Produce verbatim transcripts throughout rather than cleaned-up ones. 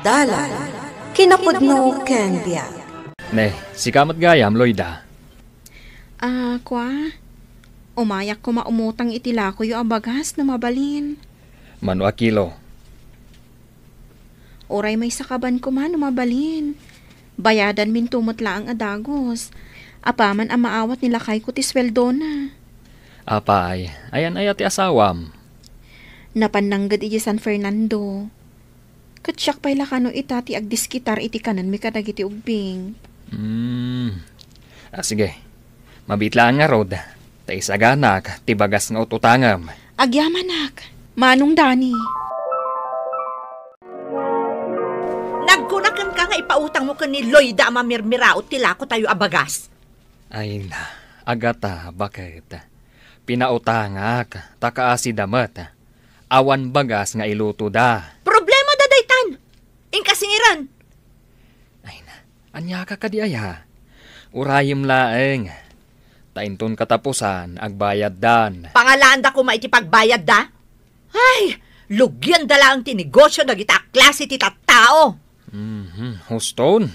Dalan, kinapudno ken biag. Ne, sika met gayam, Loida. Ah, kua? Umayak koma umutang iti lakoyo a bagas no mabalin. Mano a kilo? Uray maisakaban koma no mabalin. Bayadanminto met laeng a dagus. Apaman a maawat ni lakayko ti sueldona. Apay, ayan aya ti asawam? Napan nangged idiay San Fernando. Ket siak pay la kano ita ti agdiskitar iti kanenmi kadagiti ubbing. Hmm. Ah, sige. Mabiit laeng ngarud, ta isaganak ti bagas nga ut-utangem. Agyamanak, Manong Dani. Nagkuna kenka nga ipautangmo ken ni Loida a mamirmiraot ti lakotayo a bagas. Ay na, Agata, baket? Pinautangak, ta kaasida met. Awan bagas nga ilutoda. Problemada daytan. Inka singiran. Ay na, aniaka kadi aya? Urayem laeng. Ta inton katapusan, agbayaddan. Pangalaanda koma iti pagbayadda? Ay, lugianda laeng ti negosio dagita a klase ti tattao. Mhm, huston.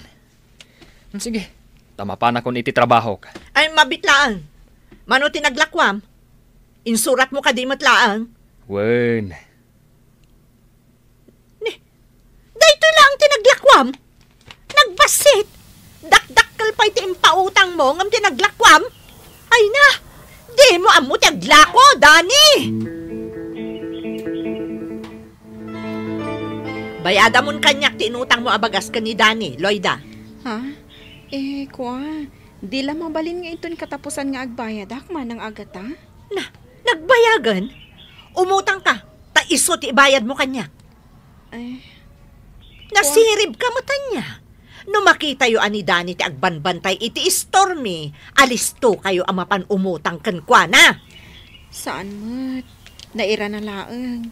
Sige, ta mapanakon iti trabahok. Ay, mabiit laeng. Mano ti naglakuam? Insuratmo kadi met laeng? Wen. Ni, daytoy laeng ti naglakuam? Nagbassit! Dakdakkel pay ti impautangmo ngem ti naglakuam? Ay na, dimo ammo ti aglako, Dani! Bayadamon kaniak ti inutangmo a bagas ken ni Dani, Loida. Ha? Eh, kua, di la mabalin nga inton katapusan nga agbayadak, Manang Agata? Na, nagbayagen? Umutangka, ta isu ti ibayadmo kaniak. Ay, nasiribka met ania? No makitayo a ni Dani ti agbanbantay iti istormi, alistokayo a mapan umutang kenkuana. Saan met. Nairana laeng.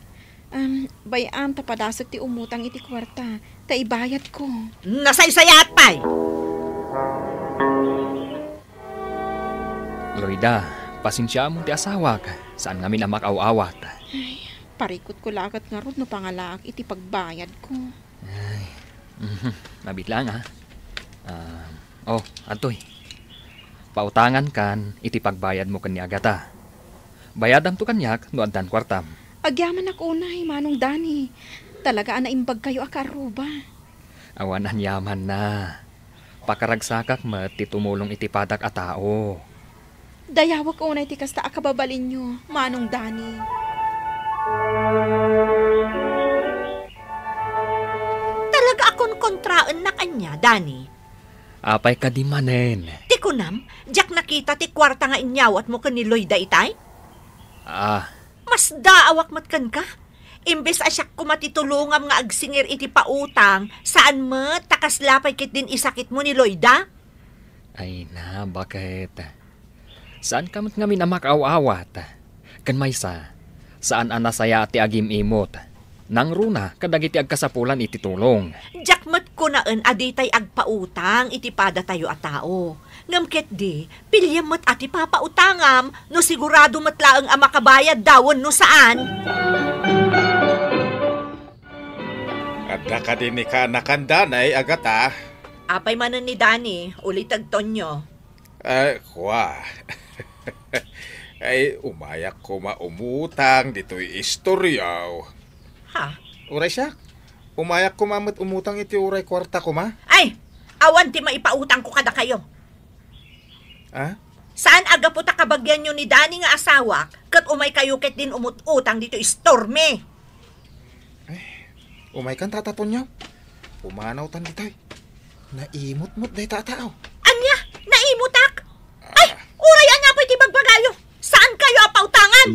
Am, bay-am ta padasek ti umutang iti kuarta, ta ibayadko. Nasaysayaat pay! Loida, pasensiaam ti asawak. Saan ngamin a makaw-awat. Ay, parikutko la ket ngarud no pangalaak iti pagbayadko. Ay, mhm, mabiit laeng, a. Ah, oh, adtoy. Pautangankan iti pagbayadmo ken ni Agata. Bayadamto kaniak no addan kuartam. Agyamanak unay, Manong Dani. Talaga a naimbagkayo a kaarruba. Awan aniamanna. Pakaragsakak met ti tumulong iti padak a tao. Dayawek unay ti kasta a kababalinyo, Manong Dani. Talaga a konkontraennak ania, Dani? Apay kadi manen? Ti kunam, diak nakita ti kuarta nga inyawatmo ken ni Loida itay? Ah. Masdaawak met kenka. Imbes a siak koma ti tulongam nga agsingir iti pautang, saan met ta kasla pay ketdin isakitmo ni Loida? Ay na, baket? Saanka met ngamin a makaaw-awat. Ken maysa, saan a nasayaat ti agim-imot. Nangruna kadagiti agkasapulan iti tulong. Diak met kunaen a ditay agpautang iti padatayo a tao. Ngem ketdi, piliem met a ti papautangam no sigurado met laeng a makabayadda wenno saan. Adda kadi ni kaanakan danay, Agata? Apay manen ni Dani, ulitegtonyo? Ay, kua. Ay, umayak koma umutang ditoy istoryaw. Ha? Uray siak, umayak koma met umutang iti uray kuarta koma. Ay, awan ti maipautangko kadakayo. Ah? Saan a gapu ta kabagianyo ni Dani nga asawak, ket umaykayo ketdin umut-utang ditoy istormi. Ay, umaykan, Tata Tonyo. Pumanawtan ditoy. Naimot met dayta a tao. Ania? Naimutak? Ay, uray ania pay ti bagbagayo? Saankayo a pautangan?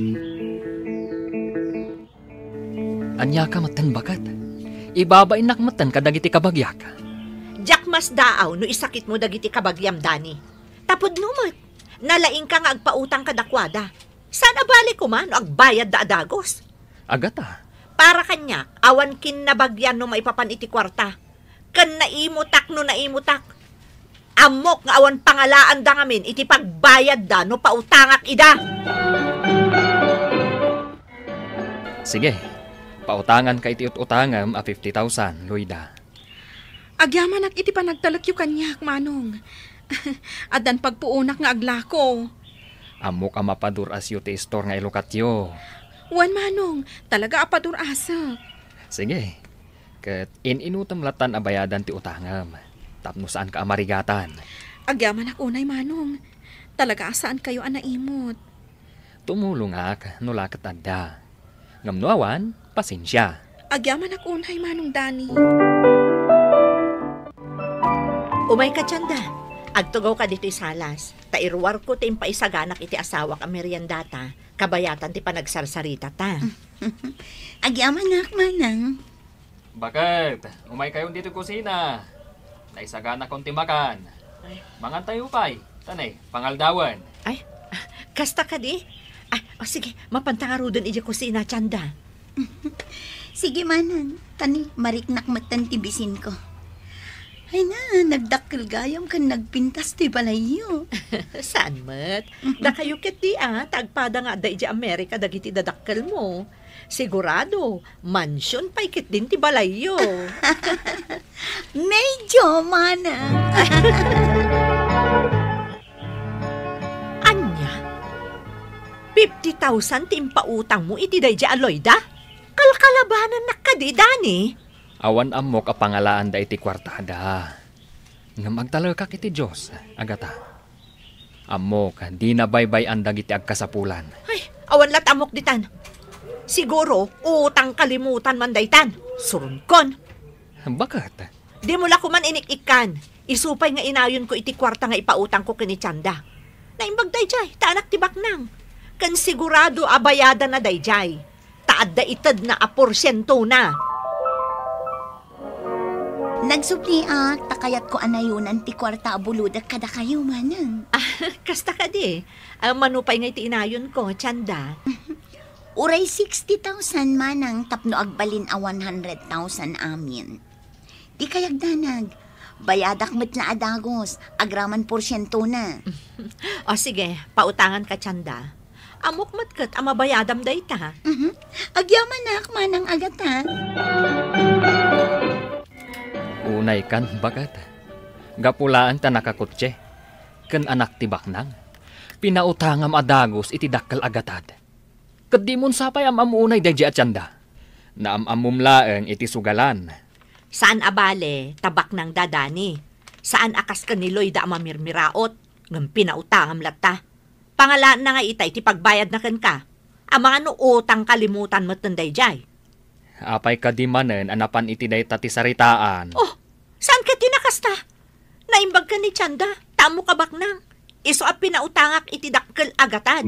Aniaka metten, baket? Ibabainnak metten kadagiti kabagiak. Diak masdaaw no isakitmo dagiti kabagiam, Dani. Ta pudno met, nalaingka nga agpautang kadakuada. Saan a bali koma no agbayadda a dagus? Agata. Para kaniak, awan kinnabagian no maipapan iti kuarta. Ken naimutak no naimutak. Ammok nga awan pangalaanda ngamin iti pagbayadda no pautangak ida. Sige, pautanganka iti ut-utangem a fifty thousand, Loida. Agyamanak iti panagtalekyo kaniak, Manong. Addan pagpuonak nga aglako. Ammok a mapadur-asyo ti istor nga ilukatyo. Wen, Manong, talaga a padur-asek. Sige, ket in-inutem lattan a bayadan ti utangem, tapno saanka a marigatan. Agyamanak unay, Manong. Talaga a saankayo a naimot. Tumulongak no la ket adda. Ngem no awan, pasensia. Agyamanak unay, Manong Dani. Umayka, Tienda. Agtugawka ditoy salas, ta iruarko ti impaisaganak iti asawak a meriendata, kabayatan ti panagsarsaritata. Agyamanak, Manang. Baket, umaykayon ditoy kusina. Naisaganakon ti makan. Ay. Mangantayo pay, ta ne, pangaldawen. Ay, ah, kasta kadi? Ah, o sige, mapanta ngaruden idiay kusina, Tienda. Sige, Manang. Ta ne, mariknak metten ti bisinko. Ay na, nagdakkel gayam ken nagpintas ti balayyo. Saan met? Dakayo ketdi, a, ta agpada nga adda idiay Amerika dagiti dadakkelmo. Sigurado, mansion pay ketdin ti balayyo. Medyo, Manang. Ania? Fifty thousand ti impautangmo iti daydiay a Loida? Kalkalabanannak kadi, Dani? Awan ammok a pangalaanda iti kuartada. Ngem agtalekak iti Dios, Agata. Ammok, dina baybay-an dagiti agkasapulan. Ay, awan la't ammok ditan. Siguro, utang kalimutan man daytan. Suronkon. Baket? Dimo la koman inik-ikkan. Isu pay nga inayonko iti kuarta nga ipautangko ken ni Tienda. Naimbag daydiay, ta anak ti baknang. Ken sigurado a bayadanna daydiay. Ta adda itedna a porsientona. Nagsubliak, ta kayatko a nayonan ti kuarta a bulodek kadakayo, Manang. Ah, kasta kadi. Ah, mano pay nga iti inayonko, Tienda? Uray sixty thousand, Manang, tapno agbalin a one hundred thousand amin. Dikay agdanag. Bayadak met la a dagus, agraman porsientona. O sige, pautanganka, Tienda. Ammok met ket a mabayadam dayta. Mhm. Agyamanak, Manang Agata. Unaykan, baket. Gapu laeng ta nakakotse ken anak ti baknang, pinautangam a dagus iti dakkel a gatad. Ket dimon sapay am-ammo unay daydiay a Tienda. Naam-ammom laeng iti sugalan. Saan a bale ta baknangda, Dani. Saan a kas ken ni Loida a mamirmiraot, ngem pinautangam latta. Pangalaanna nga itay ti pagbayadna kenka. Amangan no utang kalimutan metten daydiay. Apay kadi manen a napan iti dayta ti saritaan? Oh, saan ket ti nakasta? Naimbag ken ni Tienda, ta ammok a baknang. Isu a pinautangak iti dakkel a gatad.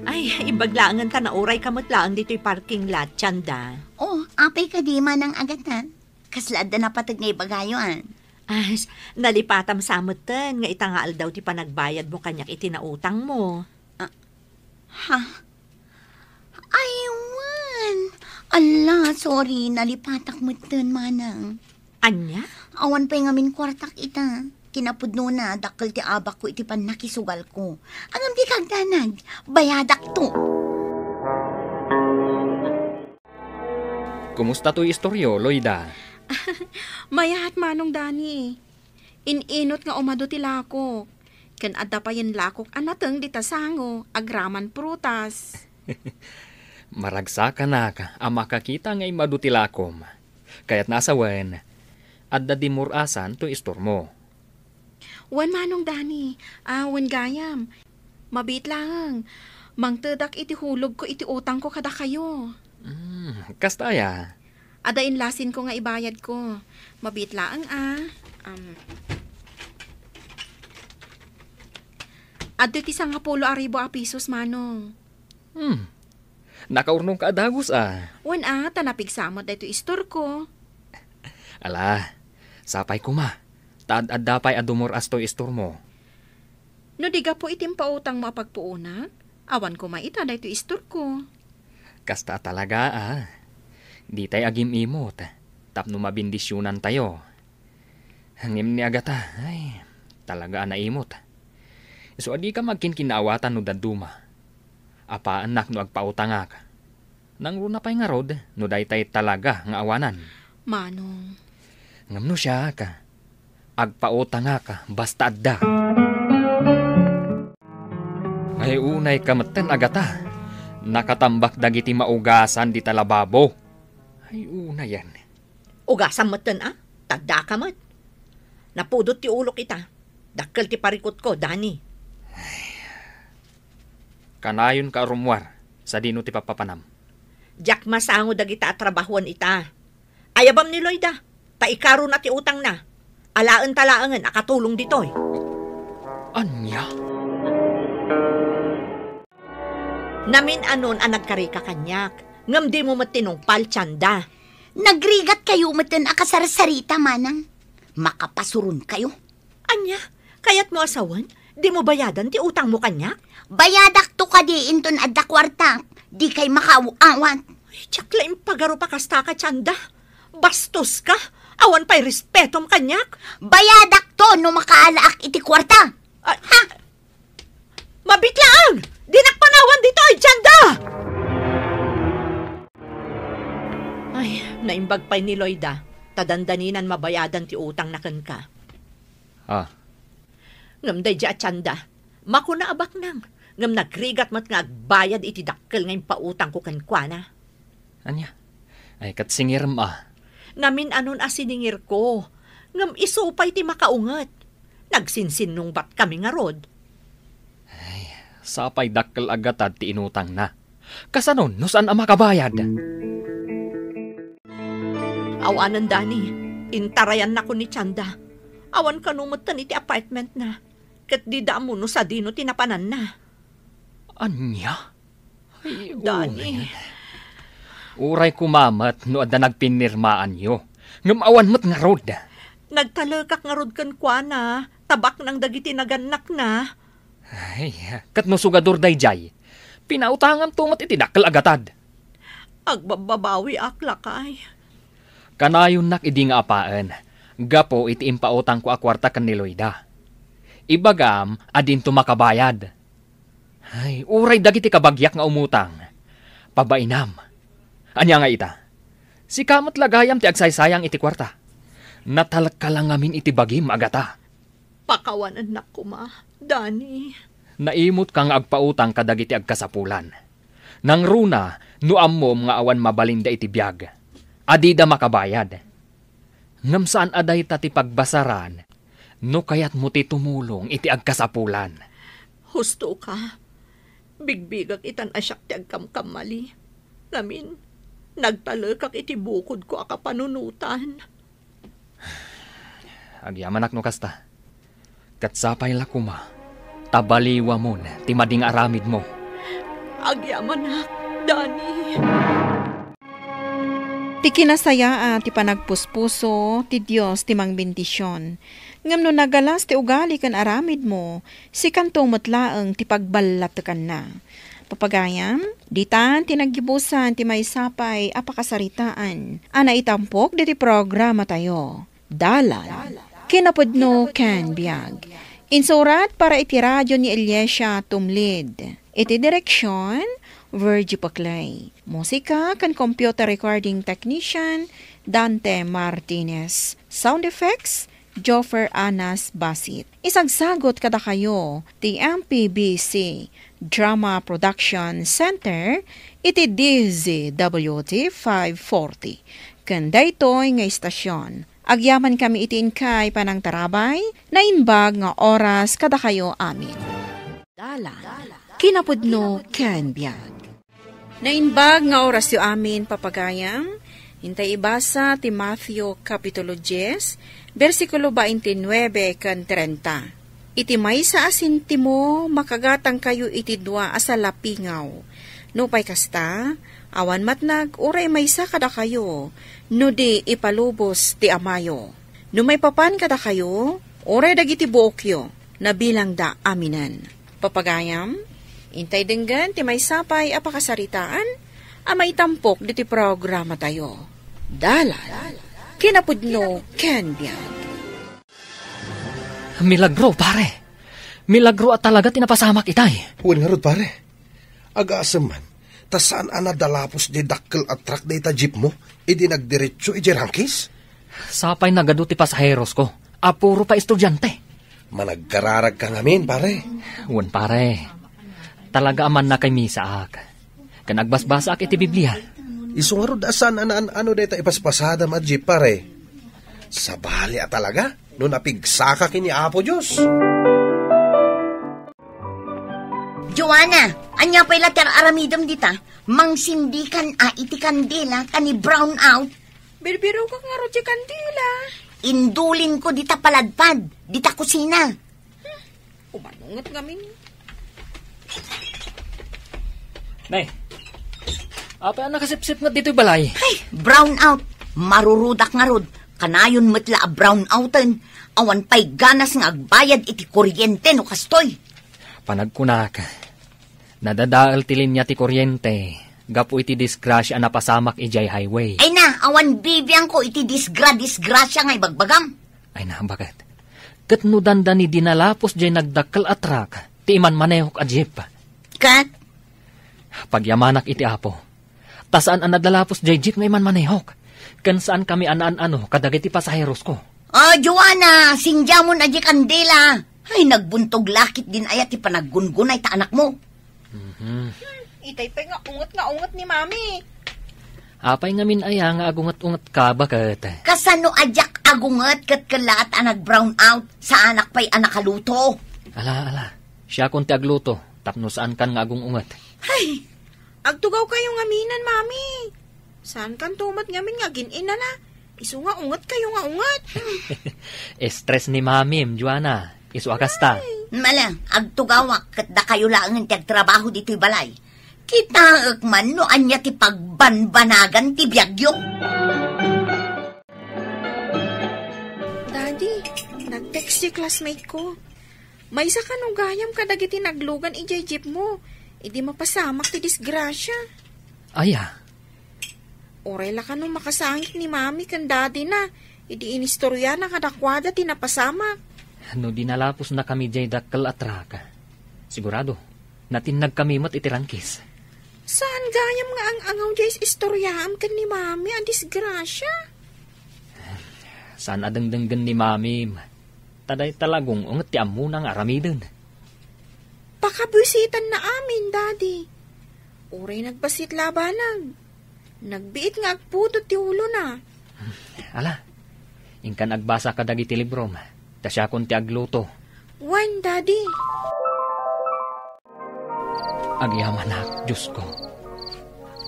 Ay, imbag laengen ta naurayka met laeng ditoy parking lot, Tienda. Oh, apay kadi, Manang Agata? Kasla adda napateg nga ibagayo, a? As, nalipatam sa metten nga ita nga aldaw ti panagbayadmo kaniak iti nautangmo. Ah, ha? Ay, wen. Ala, sorry, nalipatak metten, Manang. Ania? Awan pay ngamin kuartak ita. Kinapudnona, dakkel ti abakko iti pannakisugalko. Ngem dika agdanag, bayadakto. Kumusta toy istoryo, Loida? Mayat, Manong Dani. In-inot nga umadu ti lakok. Ken adda payen lakok a nateng dita sango, agraman prutas. Maragsakanak a makakita nga immadu ti lakom. Kayatna a sawen, adda dimur-asan toy istormo. Wen, Manong Dani, a, wen gayam. Mabiit laeng. Mangtedak iti hulogko iti utangko kadakayo. Hmm, kasta aya? Adda inlasinko nga ibayadko. Mabiit laeng, a. Am, adtoy ti sangapulo a ribu a pisos, Manong. Hmm. Nakaurnongka a dagus, a. Wen, a, ta napigsa met daytoy istorko. Ala, sapay koma. Ta ad-adda pay a dumur-as toy istormo. No di gapu iti impautangmo a pagpuonak, awan koma ita daytoy istorko. Kasta a talaga, a. Ditay agim-imot tapno mabendisionantayo. Ngem ni Agata, ay, talaga a naimot. Isu a dika agkinkinnaawatan no dadduma. Apaannak no agpautangak. Nangruna pay ngarud no daytay talaga nga awanan. Manong. Ngem no siak, agpautangak basta adda. Ay, unayka metten, Agata. Nakatambak dagiti maugasan dita lababo. Ay, unayen. Ugasam metten, a? Ta addaka met. Napudot ti ulok ita. Dakkel ti parikutko, Dani. Kanayonka a rummuar, sadino ti pappapanam? Diak masango dagita a trabahoen ita. Ayabam ni Loida, ta ikaruna ti utangna. Alaenta laengen a katulong ditoy. Ania? Namin-anon a nagkarika kaniak, ngem dimo met tinungpal, Tienda. Nagrigatkayo metten a kasarsarita, manang. Makapasuronkayo. Ania? Kayatmo a sawen? Dimo bayadan ti utangmo kaniak? Bayadakto kadi inton adda kuartak. Dikay makaaw-awat. Ay, diak la impagarup a kastaka, Tienda. Bastoska. Awan pay respetom kaniak. Bayadakto no makaalaak iti kuarta. Ay, ha? Mabiit laeng! Dinak panawan ditoy, Tienda! Ay, naimbag pay ni Loida, ta dandaninan mabayadan ti utangna kenka. Ah. Ngem daydi a Tienda, makuna a baknang, ngem nagrigat met nga agbayad iti dakkel nga impautangko kenkuana. Ania? Ay, ket singirem a. Namin-anon a siningirko, ngem isu pay ti makaunget. Nagsinsinnungbatkami ngarud. Ay, sapay dakkel a gatad ti inutangna. Kasano no saan a makabayad? Awanen, Dani, intarayannakon ni Tienda. Awan kano metten iti apartmentna, ket dida ammo no sadino ti napananna. Ania? Ay, Dani. Unayen. Uray koma met no adda nagpinnirmaanyo. Ngem awan met ngarud. Nagtalekak ngarud kenkuana, ta baknang dagiti nagannakna. Ay, ket no sugador daydiay, pinautanganto met iti dakkel a gatad. Agbabbabawiak, lakay. Kanayonnak idi nga apaen, gapu iti impautangko a kuarta ken ni Loida. Ibagam a dinto makabayad. Ay, uray dagiti kabagiak nga umutang. Pabainam. Ania nga ita? Sika met la gayam ti agsaysayang iti kuarta. Natalekka la ngamin iti bagim, Agata. Pakawanennak koma, Dani. Naimutka nga agpautang kadagiti agkasapulan. Nangruna, no ammom nga awan mabalinda iti biag, a dida makabayad. Ngem saan a dayta ti pagbasaran no kayatmo ti tumulong iti agkasapulan. Husto ka. Bigbigak itan a siak ti agkamkamali. Ngamin, nagtalekak iti bukodko a kapanunotan. Agyamanak no kasta. Ket sapay la koma, ta baliwamon ti madi nga aramidmo. Agyamanak, Dani. Ti kinasayaat ti panagpuspuso, ti Dios ti mangbendision. Ngem no nagalas ti ugali ken aramidmo, sikanto met laeng ti pagballatekanna. Papagayam, ditan ti naggibusan ti maysa pay a pakasaritaan a naitampok diti programatayo. Dalan, kinapudno ken biag. Insurat para iti radio ni Eliasia Tumlid. Iti direksion, Virgie Paclay. Musika ken computer recording technician, Dante Martinez. Sound effects, Joffer Anas Basit. Isagsagot kadakayo ti M P B C Drama Production Center iti D Z W T five forty. Ken daytoy nga istasyon, agyamankami iti inkay panangtarabay, naimbag nga oras kadakayo amin. Dalan, kinapudno ken biag. Naimbag nga orasyo amin, papagayam. Intay ibasa ti Matthew, Kapitulo dies, bersikulo twenty-nine ken treinta. Iti maysa a sentimo, makagatangkayo iti dua a salapingaw. Nupay kasta, awan matnag uray maysa kadakayo, no di ipalubos ti amayo. No maipapan kadakayo, uray dagiti buokyo, nabilangda aminen. Papagayam, intay denggen ti maysa pay a pakasaritaan a maitampok diti programatayo. Dalan, kinapudno ken biag. Milagro, pare! Milagro a talaga ti napasamak itay. Wen ngarud, pare. Agasem man, Ta saan a nadalapos diay dakkel a truck dayta jeepmo idi nagdiretso idiay Rangkis? Sapay nagadu ti pasaherosko a puro pay estudiante. Managkararagka ngamin, pare. Wen, pare. Talaga a mannakamisaak. Ken agbasbasaak iti Biblia. Isu ngarud a saan a naan-ano dayta ipaspasada a jeep, pare. Sabali a talaga no napigsaka ken ni Apo Dios. Joanna, ania pay la ti ar-aramidem dita? Mangsindikan a iti kandila ta ni-brown out. Birbirokak ngarud ti kandila. Indulinko dita paladpad, dita kusina. Hmm, umanunget ngamin. Nay, apay a nakasipsipnget ditoy balay? Ay, brown out. Marurudak ngarud. Kanayon met la a brown outen. Awan pay ganas nga agbayad iti kuryente no kastoy. Panagkunak, nadadael ti linia ti kuryente gapu iti disgrasia a napasamak idiay highway. Ay na, awan bibiangko iti disgra-disgrasia nga ibagbagam. Ay na, baket? Ket no dandani dinalapos diay nagdakkel a truck ti imanmanehok a jeep. Ket? Pagyamanak iti Apo. Ta saan a nadalapos diay jeep nga imanmanehok. Ken saankami a naan-ano kadagiti pasaherosko. Ah, Joanna, sindiamon a diay kandila. Ay, nagbuntog lakit din aya ti panaggungunay ta anakmo. Mhm. Itay pay nga unget nga unget ni Mami. Apay ngamin aya nga agunget-ungetka, baket? Kasano a diak agunget ket kellaat a nag-brown out, saanak pay a nakaluto? Ala, ala. Siakon ti agluto, tapno saankan nga agung-unget. Ay, agtugawkayo ngaminan, Mami. Saankanto met ngamin nga agin-inana. Isu nga ungetkayo nga unget. Stress ni Mamim, Joanna. Isu a kasta. Mala, agtugawak ket dakayo laengen ti agtrabaho ditoy balay. Kitaek man no ania ti pagbanbanagan ti biagyo. Daddy, nag-text ti classmate ko. Maysa kano gayam kadagiti naglugan idiay jeep mo, idi mapasamak ti disgrasia. Aya? Uray la kano makasangit ni Mami ken Daddy na, idi inistoriana kadakuada ti napasamak. No dinalaposnakami diay dakkel a truck, sigurado, natinnagkami met iti rangkis. Saan gayam nga ang-angaw diay istoriaam ken ni Mami a disgrasia? Saan a dengdenggen ni Mamim. Ta dayta la agung-unget ti ammona nga aramiden. Pakabuisitanna amin, Daddy. Uray nagbassit la a banag. Nagbiit nga agpudot ti ulona. Ala, inkan agbasa kadagiti librom, ta siakon ti agluto. Wen, Daddy. Agyamanak, Diosko,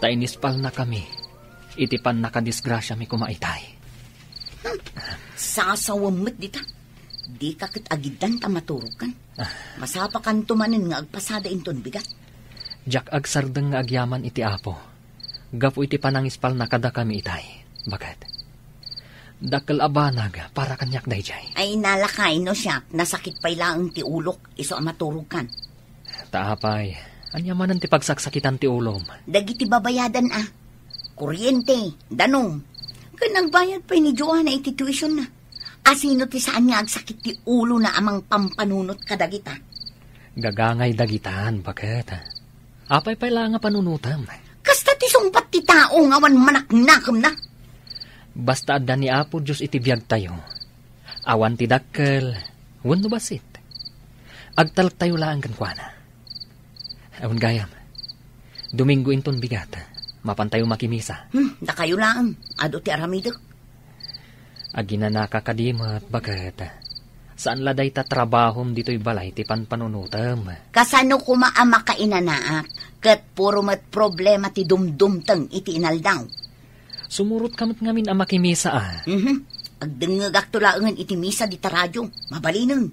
ta inispalnakami iti pannakadisgrasiami koma itay. Hmm. Sasawem met dita. Dika ket agiddan ta maturogkan. Ah. Masapakanto manen nga agpasada inton bigat. Diak agsardeng nga agyaman iti Apo gapu iti panangispalna kadakami itay, baket. Dakkel a banag para kaniak daydiay. Ay, nalakay no siak, nasakit pay laeng ti ulok, isu a maturogkan. Ta apay, ania manen ti pagsaksakitan ti ulom? Dagiti babayadan a. Kuryente, danum. Ken nagbayad pay ni Joanna iti tuition na. Asino ti saan nga agsakit ti ulona a mangpampanunot kadagita? Gagangay dagitan, baket. Apay pay la nga panunotem? Kasta ti sungbat ti tao nga awan manaknakemna. Basta adda ni Apo Dios iti biagtayo. Awan ti dakkel, wenno bassit. Agtalektayo laeng kenkuana. Awan gayam. Domingo inton bigat. Mapantayo makimisa. Hmm, dakayo laeng. Adu ti aramidek. Aginanaka kadi met, baket. Saan la dayta trabahom ditoy balay ti panpanunotem. Kasano koma a makainanaak, ket puro met problema ti dumdumteng iti inaldaw. Sumurotka met ngamin a makimisa a. Mhm. Agdengngegakto laengen iti misa dita radio. Mabalinen.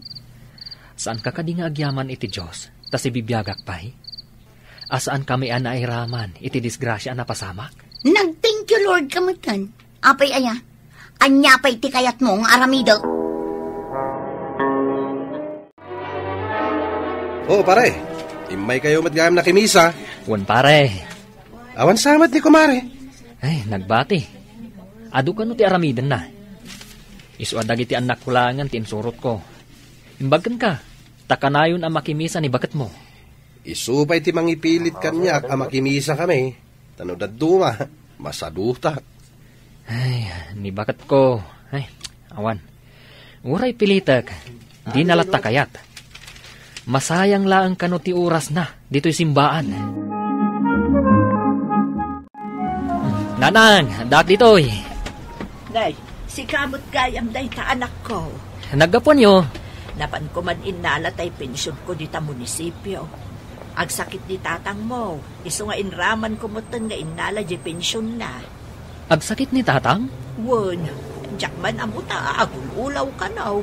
Saanka kadi nga agyaman iti Dios, ta sibibiagak pay? A saankami a nairaman iti disgrasia a napasamak? Nag-thank you Lord ka metten. Apay aya? Ania pay ti kayatmo nga aramidek? Oh, pare. Immaykayo met gayam nakimisa. Wen, pare. Awan sa met ni kumare. Ay, nagbati. Adu kano ti aramidenna. Isu a dagiti annakko laengen ti insurotko. Imbag kenka, ta kanayon a makimisa ni baketmo. Isu pay ti mangipilit kaniak a makimisakami, ta no dadduma, masadutak. Ay, ni baketko. Ay, awan. Uray pilitek, dina latta kayat. Masayang laeng kano ti orasna ditoy simbaan. Nanang, addaak ditoy. Nay, sika met gayam dayta, anakko. Naggapuanyo? Napanko man innala tay pensionko dita munisipio. Agsakit ni tatangmo, isu nga inramanko metten nga innala diay pensionna. Agsakit ni tatang? Wen, diak man ammo ta agul-ulaw kano.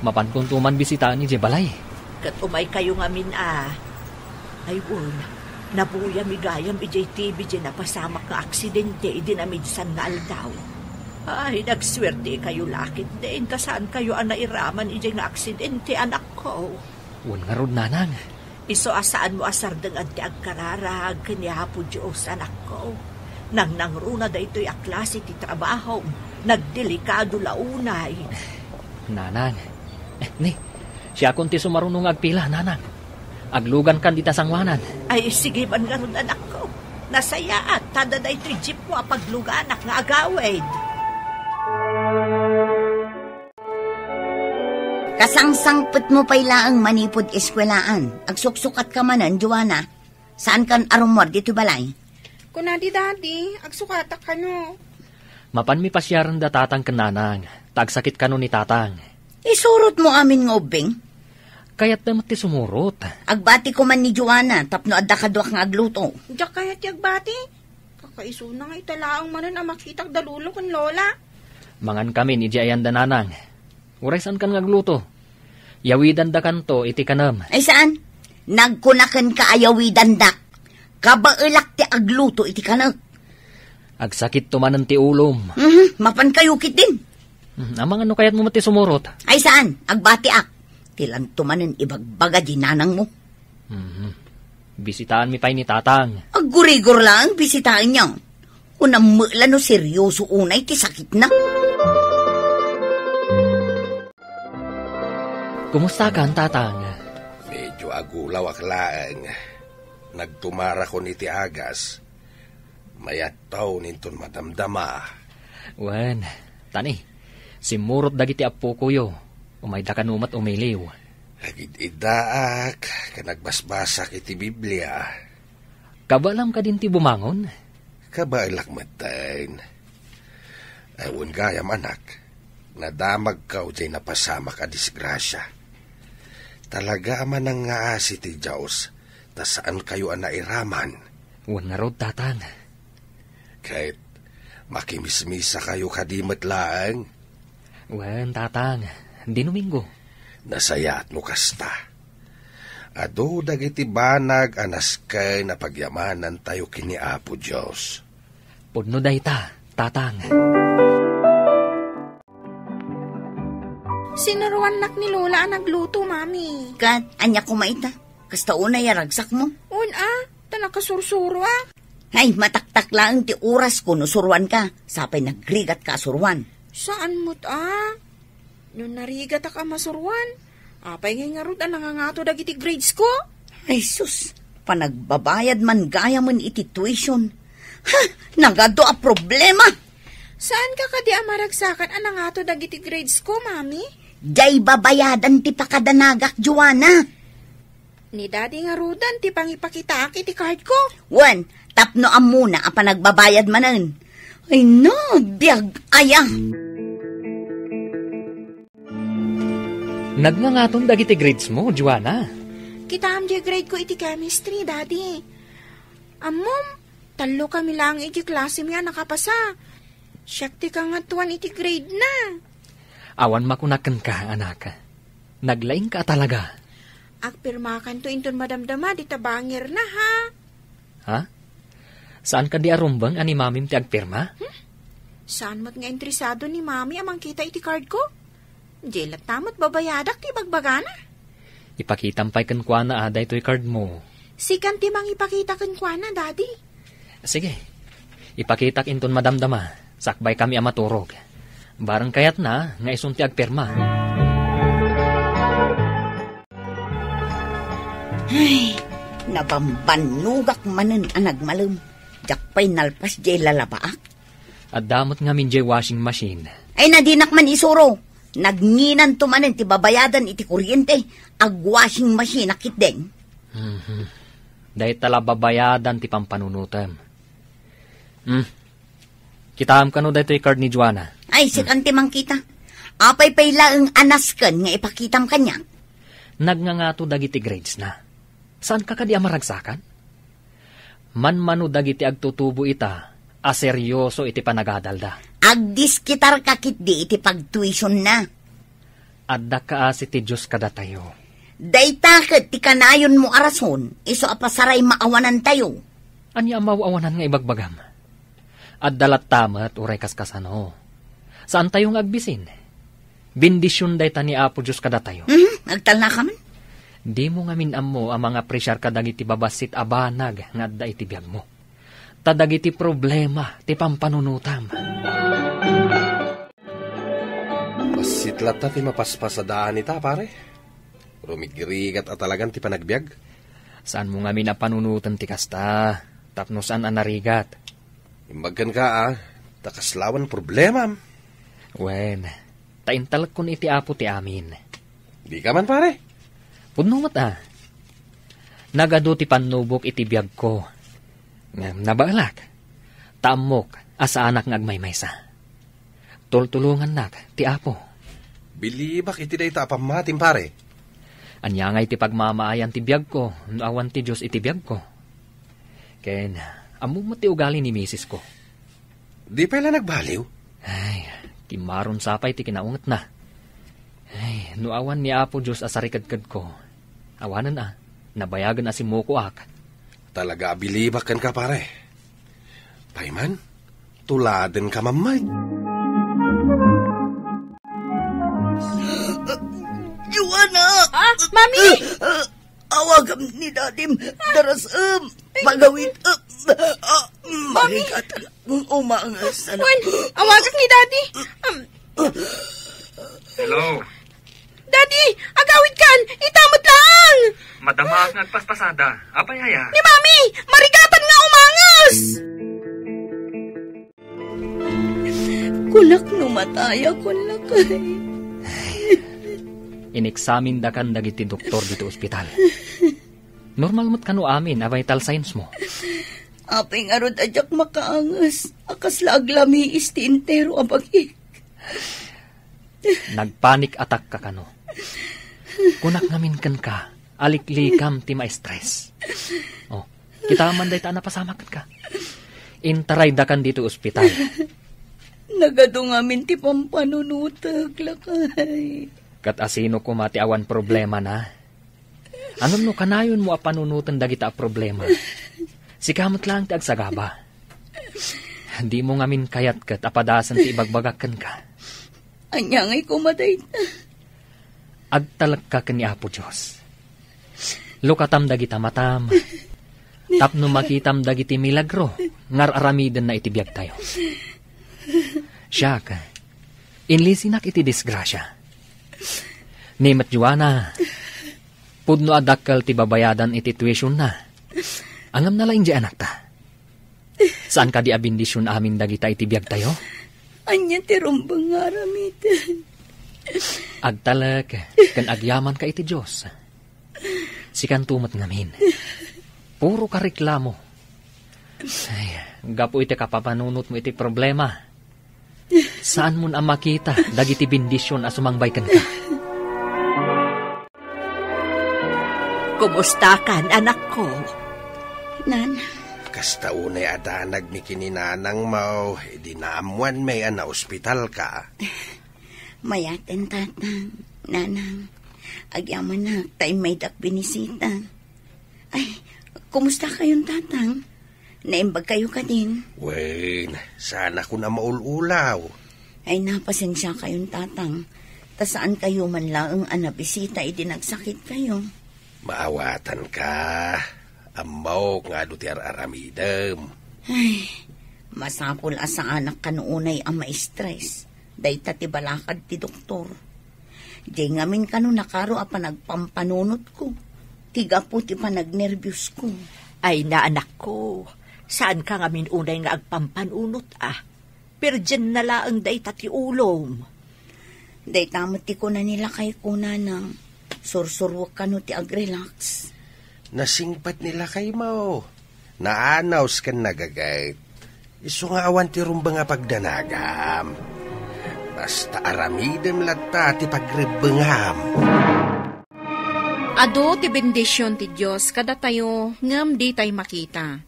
Mapankonto man bisitaen idiay balay. Ket umaykayo ngamin a. Ay, wen, nabuyami gayam idiay T V diay napasamak nga aksidente idi namidsan nga aldaw. Ay, nagsuertekayo la ketdin ta saankayo a nairaman idiay nga aksidente, anakko. Wen ngarud, nanang. Isu a saanmo a sardengad ti agkararag ken ni Apo Dios, anakko. Nangnangruna daytoy a klase ti trabahom, nagdelikado la unay. Nanang. Eh, ni, siakon ti sumaruno nga agpila, nanang. Aglugankan dita sangoanan. Ay, sige man ngarud, anakko. Nasayaat, ta adda daytoy jeepmo a pagluganak nga agawid. Kasangsangpetmo pay laeng manipud eskuelaan. Agsuksukatka manen, Joanna. Saankan a rummuar ditoy balay? Kuna di Daddy, agsukatak kano. Mapanmi pasiaren da tatang ken nanang, ta agsakit kano ni tatang. Isurotmo amin nga ubbing? Kayatda met ti sumurot. Agbatiko man ni Joanna tapno adda kaduak nga agluto. Diak kayat ti agbati. Kakaisuna nga ita laeng manen a makitak da Lolo ken Lola. Mangankamin idiay ayanda, nanang. Uray saankan nga agluto. Yawidandakanto iti kanem. Ay saan? Nagkunakenka a yawidandak. Kabaelak ti agluto iti kanek. Agsakitto manen ti ulom. Mhm, mapankayo ketdin. Hmm, amangan no kayatmo met ti sumurot. Ay saan? Agbatiak. Ti lanto manen ibagbaga di nanangmo. Mhm. Bisitaanmi pay ni tatang. Aggurigor laeng bisitaenyo. Unam met la no seryoso unay ti sakitna. Kumustakan, tatang? Medyo agulawak laeng. Nagtumarakon iti agas. Mayat taon inton madamdama. Wen, tani, simmurot dagiti appokoyo. Umayda kano met umiliw. Agid-iddaak ken agbasbasak iti Biblia. Kabaelam kadin ti bumangon? Kabaelak metten. Ay, wen gayam, anak, nadamagkaw diay napasamak a disgrasia. Talaga a manangngaasi ti Dios, ta saankayo a nairaman. Wen ngarud, tatang. Ket makimismisakayo kadi met laeng? Wen, tatang. Di Domingo. Nasayaat no kasta. Adu dagiti banag a nasken a pagyamanantayo ken ni Apo Dios. Pudno dayta, tatang. Sinuruannak ni Lola a nagluto, Mami. Ket, ania koma ita? Kasta unay a ragsakmo? Wen a, ta nakasursuro a. Ay, mataktak laeng ti orasko no suruanka. Sapay nagrigatka a suruan. Saan met a? No narigatak a masuruan, apay ngay ngarud a nangangato dagiti gradesko? Ay sus, panagbabayad man gayamen iti tuition. Ha! Nagadu a problema! Saanka kadi a maragsakan a nangato dagiti gradesko, Mami? Diay babayadan ti pakadanagak, Joanna. Ni Daddy ngaruden ti pangipakitaak iti cardko. Wen, tapno ammona a panagbabayad manen. Ay, nagbiag aya. Nagngangaton dagiti gradesmo, Joanna? Kitaem diay gradeko iti chemistry, Daddy. Ammom, tallo kami laeng iti klasemi a nakapasa. Siak ti kangatoan iti gradena. Awan makunak kenka, anak. Naglaingka a talaga. Agpirmakanto inton madamdama dita bangirna, ha? Ha? Saan kadi a rumbeng a ni Mamim ti agpirma? Hmm? Saan met nga interesado ni Mami a mangkita iti cardko? Di latta met babayadak ti ibagbagana. Ipakitam pay kenkuana a daytoy cardmo. Sikan ti mangipakita kenkuana, Daddy. Sige. Ipakitak inton madamdama. Sakbay kami a maturog. Bareng kayatna nga isun ti agpirma. Ay, nabambannogak manen a nagmalem. Diak pay nalpas jay lalabaak. Adda met ngamin jay washing machine. Ay, nadinak man isuro. Nagnginanto manen ti babayadan iti kuryente, ag-washing machine a ketdin. Mhm. Dayta la babayadan ti pampanunotem. Hmm. Kitaem kano daytoy card ni Joanna. Ay, sikan ti mangkita. Apay pay laeng a nasken nga ipakitam kaniak? Nagngangato dagiti gradesna. Saanka kadi a maragsakan? Manmano dagiti agtutubo ita a serioso iti panagadalda. Agdiskitarka ketdi iti pagtuition na. Adda kaasi ti Dios kadatayo. Dayta ket ti kanayonmo a rason, isu a pasaray maawanantayo. Ania a maawanan nga ibagbagam? Adda latta met uray kaskasano. Saantayo nga agbisin. Bendision dayta ni Apo Dios kadatayo. Mhm, agtalnaka man. Dimo ngamin ammo a mangapresiar kadagiti babassit a banag nga adda iti biagmo. Ta dagiti problema ti pampanunotam. Bassit latta ti mapaspasadaan ita, pare. Rumigrigat a talagan ti panagbiag. Saanmo ngamin a panunoten ti kasta, tapno saan a narigat. Imbag kenka, a, ta kaslawan problemam. Wen, ta intalekkon iti Apo ti amin. Dika man, pare. Pudno met, a. Nagadu ti pannubok iti biagko. Ngem nabaelak, ta ammok a saanak nga agmaymaysa. Tultulongannak ti Apo. Bilibak iti dayta a pammatim, pare. Ania ngay ti pagmamaayan ti biagko no awan ti Dios iti biagko? Ken ammom met ti ugali ni misisko. Di pay la nagbaliw? Ay, kimmaron sa pay ti kinaungetna. Ay, no awan ni Apo Dios a sarikedkedko, awanen a, nabayagen a simmukoak. Talaga a bilibak kenka, pare. Pay man, tuladenka man met. Joanna! Ah, Mami! Awagam ni Dadim, darasem, magawid, ah, ah, Mami! Marigatan nga umanges. Wen, awagak ni Daddy. Um, Hello? Daddy, agawidkan, ita met laeng! Madamaak nga agpaspasada. Apay aya? Ni Mami, marigatan nga umanges! Kunak no mataya, kunak. Iniksamindakan dagiti doktor dito ospital. Normal met kano amin a vital signs mo. Apay ngarud a diak makaanges a kasla aglamiis ti entero a bagik. Nagpanic attack ka kano? Kunak ngamin kenka, aliklikam ti ma-stress. Oh, kita man dayta a napasamak kenka. Intaraydakan dito ospital. Nagadu ngamin ti pampanunotek, lakay. Ket asino koma ti awan problema na? Ngem no kanayonmo a panunoten dagita a problema, sika met laeng ti agsagaba. Dimo ngamin kayat ket a padasen ti ibagbagak kenka. Ania ngay koma dayta? Agtalekka ken ni Apo Dios. Lukatam dagita matam, tapno makitam dagiti milagro nga ar-aramidenna iti biagtayo. Siak, inlisinak iti disgrasia. Ni met Joanna, pudno a dakkel ti babayadan iti tuition na. Ngem nalaing diay anakta. Saan kadi a bendision amin dagita iti biagtayo? Ania ti rumbeng nga aramiden? Agtalek ken agyamanka iti Dios. Sikanto met ngamin. Puro ka reklamo. Ay, gapu iti kapapanunotmo iti problema, saanmon a makita dagiti bendision a sumangbay kenka. Kumustakan, anakko? Nanang. Kasta unay a danagmi ken ni nanangmo, idi naammoanmi a naospitalka. Mayaten, Tatang, Nanang. Agyamanak ta immaydak binisita. Ay, kumusta kayon, Tatang? Naimbag kayo kadin? Wen, saan a kun a maul-ulaw. Ay, napasensia kayon, Tatang. Ta saan kayo man laeng a nabisita idi nagsakit kayo. Maawatan ka. Ammok nga adu ti ar-aramidem. Ay, masapul a saanak kano unay a ma-stress. Dayta ti balakad ti doktor. Diay ngamin kano nakaro a panagpampanunotko. ti gapu ti panagnerbios ko. Ay, naanakko, saan ka ngamin unay nga agpampanunot, a? Perdienna laeng dayta ti ulom. Dayta met ti kuna ni lakay ko, Nanang. Sursuruek kano ti agrelax. Nasingpet ni lakaymo. Naanaws ken nagagayt. Isu nga awan ti rumbeng a pagdanagam. Basta aramidem latta ti pagrebbengam. Adu ti bendision ti Dios kadatayo ngem ditay makita.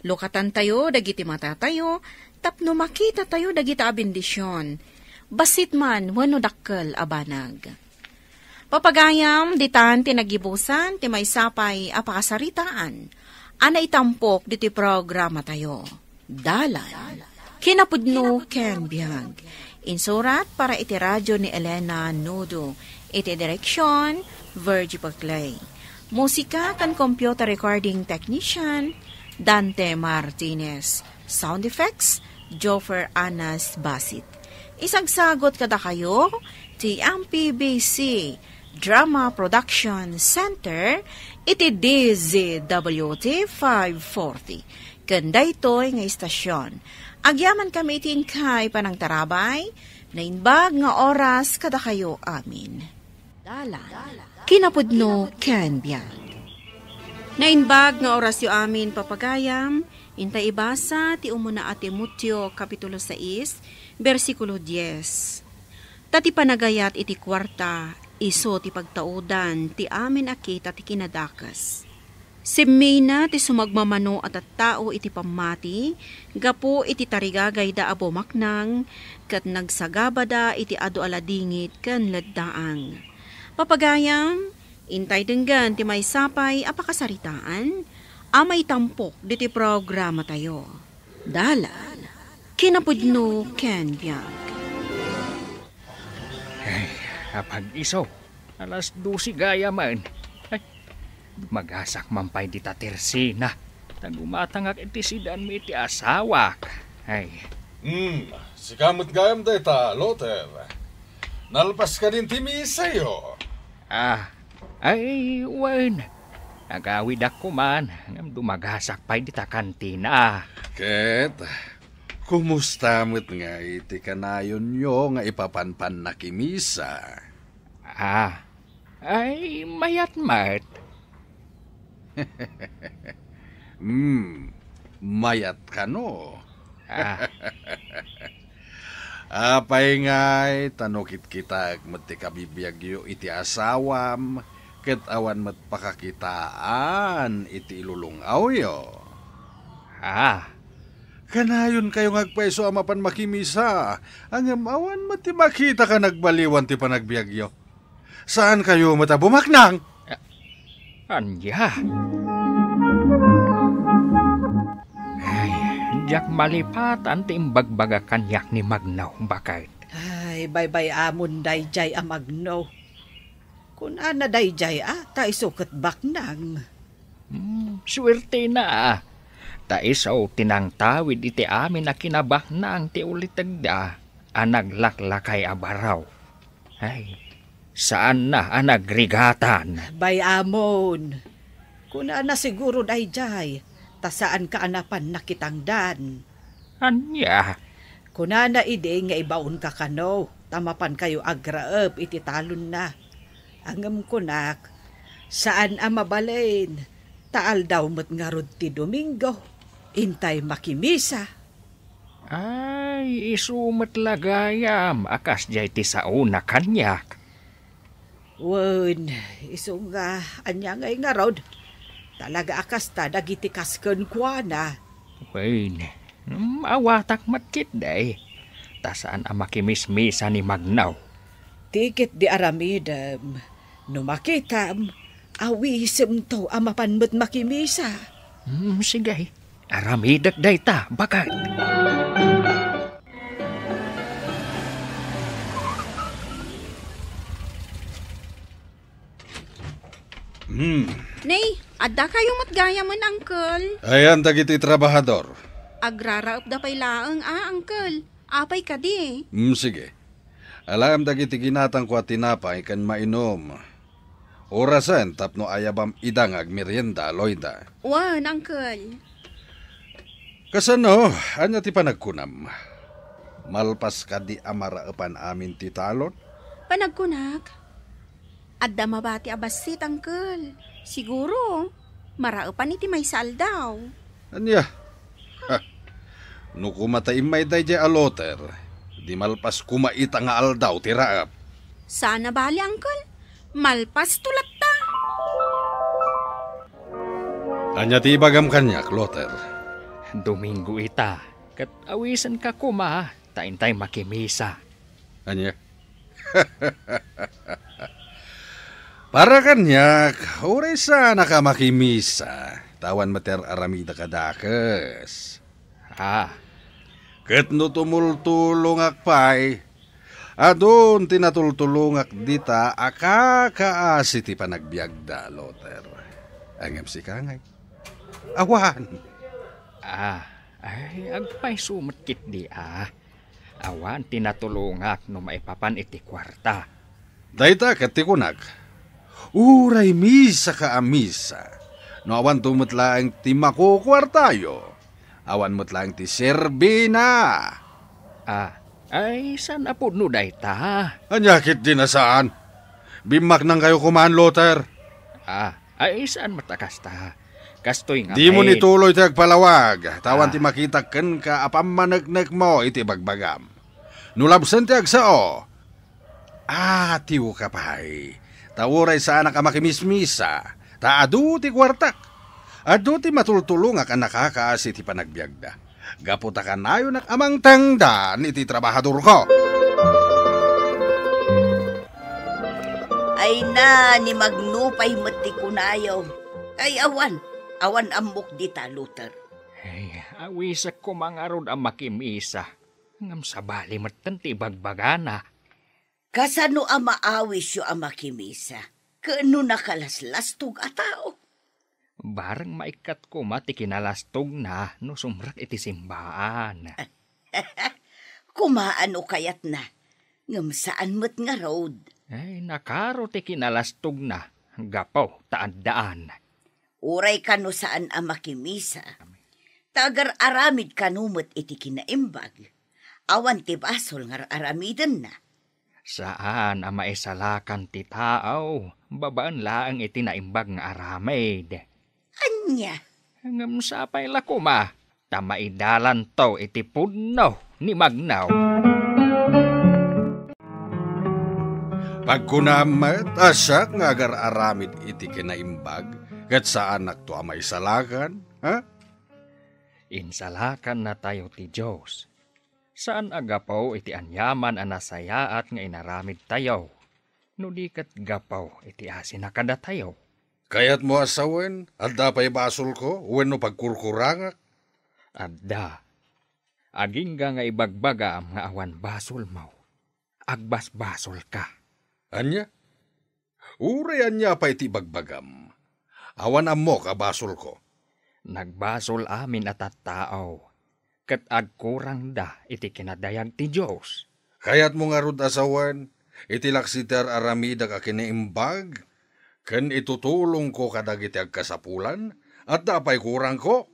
Lukatantayo dagiti matatayo tapno makitatayo dagita a bendision. Bassit man wenno dakkel a banag. Papagayam, ditan ti naggibusan ti maysa pay a pakasaritaan a naitampok ditoy programatayo. Dalan. Kinapudno ken biag. Insurat para iti radio ni Elena Nudo. Iti direksyon, Virgie Paclay. Musika ken computer recording technician, Dante Martinez. Sound effects, Joffer Anas Basit. Isagsagot kadakayo ti M P B C Drama Production Center iti D Z W T five forty. Ken daytoy nga istasyon, agyamankami iti inkay panangtarabay, naimbag nga oras kadakayo amin. Dalan. Kinapudno ken biag. Naimbag nga orasyo amin, papagayam, intay ibasa ti umuna a Timoteo, Kapitulo sais, bersikulo dies. Ta ti panagayat iti kuarta, isu ti pagtaudan ti amin a kita ti kinadakes. Simmina ti sumagmamano a tattao iti pammati gapu iti tarigagayda a bumaknang ket nagsagabada iti adu a ladingit ken leddaang. Papagayam, intay denggen ti maysa pay a pakasaritaan a maitampok ditoy programatayo. Dalan, kinapudno ken biag. Ay, apag-iso, alas dose gayamen. Ay, dumagasak man pay dita tersina. Ta gumatangak iti sidanmi iti asawak. Ay. Hmm, sika met gayam dayta, Luther. Nalpas kadin ti misayo? Ah, ay, wen. Agawidak koman, ngem dumagasak pay dita kantina. Ket, kumusta met ngay ti kanayonyo nga ipapanpannakimisa? Ah, ay, mayat met. Hmm, mayat kano? Ah. Apay ngay, ta no kitkitaek met ti kabibiagyo iti asawam, ket awan met pakakitaan iti ilulung-awyo. Ah. Kanayonkayo nga agpayso a mapan makimisa, ngem awan met ti makita a nagbaliwan ti panagbiagyo. Saankayo met a bumaknang? Ania? Ay, diak malipatan ti imbagbagak kaniak ni Magno, baket. Ay, baybay-amon daydiay a Magno. Kunana daydiay a, ta isu ket baknang. Hmm, suertena a. Ta isu ti nangtawid iti amin a kinabaknang ti ulitegda a naglaklakay a baro. Ay, saanna a nagrigatan. Bay-amon. Kunana siguro daydiay, ta saanka a napan nakitangdan. Ania? Kunana idi nga ibaonka kano, ta mapankayo agraep iti talonna. Ngem kunak, saan a mabalin, ta aldaw met ngarud ti Domingo, intay makimisa. Ay, isu met la gayam a kasdiay ti saona kaniak. Wen, isu nga, ania ngay ngarud? Talaga a kasta dagiti kas kenkuana. Wen, mm, awatak met ketdi. Ta saan a makimismisa ni Magno. Ti ketdi aramidem, no makitam, awisemto a mapan met makimisa. Hmm, sige. Aramidek dayta, baket. Hmm. Nay, adda kayo met gayamen, Uncle? Ayan dagiti trabahador. Agraraepda pay laeng, a, Uncle. Apay kadi? Hmm, sige. Alaem dagiti ginatangko a tinapay ken mainum. Orasen tapno ayabam ida nga agmerienda, Loida. Wen, Uncle. Kasano? Ania ti panagkunam? Malpas kadi a maraepan amin ti talon? Panagkunak, adda mabati a bassit, Uncle. Siguro, maraepan iti maysa aldaw. Ania? Ha. No kumata immay daydiay a Loter, di malpas koma ita nga aldaw ti raep. Saan a bali, Uncle. Malpas to latta. Ania ti ibagam kaniak, Loter? Domingo ita, ket awisenka koma, ta intay makimisa. Ania? Para kaniak, uray saanak a makimisa, ta awan met ti ar-aramidek a dakes. Ah. Ket no tumultulongak pay, adun ti natultulongak dita a kakaasi ti panagbiagda, Loter. Ngem sika ngay? Awan. Ah, ay, agpayso met ketdi, ah. Awan ti natulongak no maipapan iti kuarta. Dayta ket ti kunak, uray misaka a misa, no awanto met laeng ti makukuartayo, awan met laeng ti serbina. Ah, ay, saan a pudno dayta? Ania ketdi a saan? Bimmaknangkayo koma, Loter. Ah, ay, saan met a kasta. Kastoy nga Dimo met. Dimo ni tuloy ti agpalawag, ta awan Ah. ti makitak kenka a pammaneknekmo iti bagbagam. No labsen ti agsao, atiwka pay, ta uray saanak a makimismisa, ta adu ti kuartak. Adu ti matultulongak a nakakaasi ti panagbiagda. Gapu ta kanayonak a mangtengdan iti trabahadorko. Ay na, ni Magno pay met ti kunayo. Ay, awan, awan ammok dita, Loter. Ay, awisek koma ngarud a makimisa. Ngem sabali metten ti ibagbagana. Kasano a maawisyo a makimisa ken no nakalaslastog a tao? Bareng maikkat koma ti kinalastogna no sumrek iti simbaan. Kumaano kayatna, ngem saan met ngarud. Ay, nakaro ti kinalastogna, gapu ta addaan. Uray kano saan a makimisa, ta agar-aramid kano met iti kinaimbag. Awan ti basol nga ar-aramidenna. Saan a maisalakan ti tao babaen laeng iti naimbag nga aramid. Ania? Ngem sapay la koma, ta maidalanto iti pudno ni Magno. Pagkunam met a siak nga agar-aramid iti kinaimbag, ket saanakto a maisalakan, ha? Insalakannatayo ti Dios. Saan a gapu iti aniaman a nasayaat nga inaramidtayo, no di ket gapu iti asina kadatayo. Kayatmo a sawen, adda pay basolko wenno pagkurkurangak? Adda. Agingga nga ibagbagam nga awan basolmo, agbasbasolka. Ania? Uray ania pay ti ibagbagam, awan ammok a basolko. Nagbasol amin a tattao, ket agkurangda iti kinadayag ti Dios. Kayatmo ngarud a sawen, iti laksi ti ar-aramidek a kinaimbag, ken itutulongko kadagiti agkasapulan, adda pay kurangko?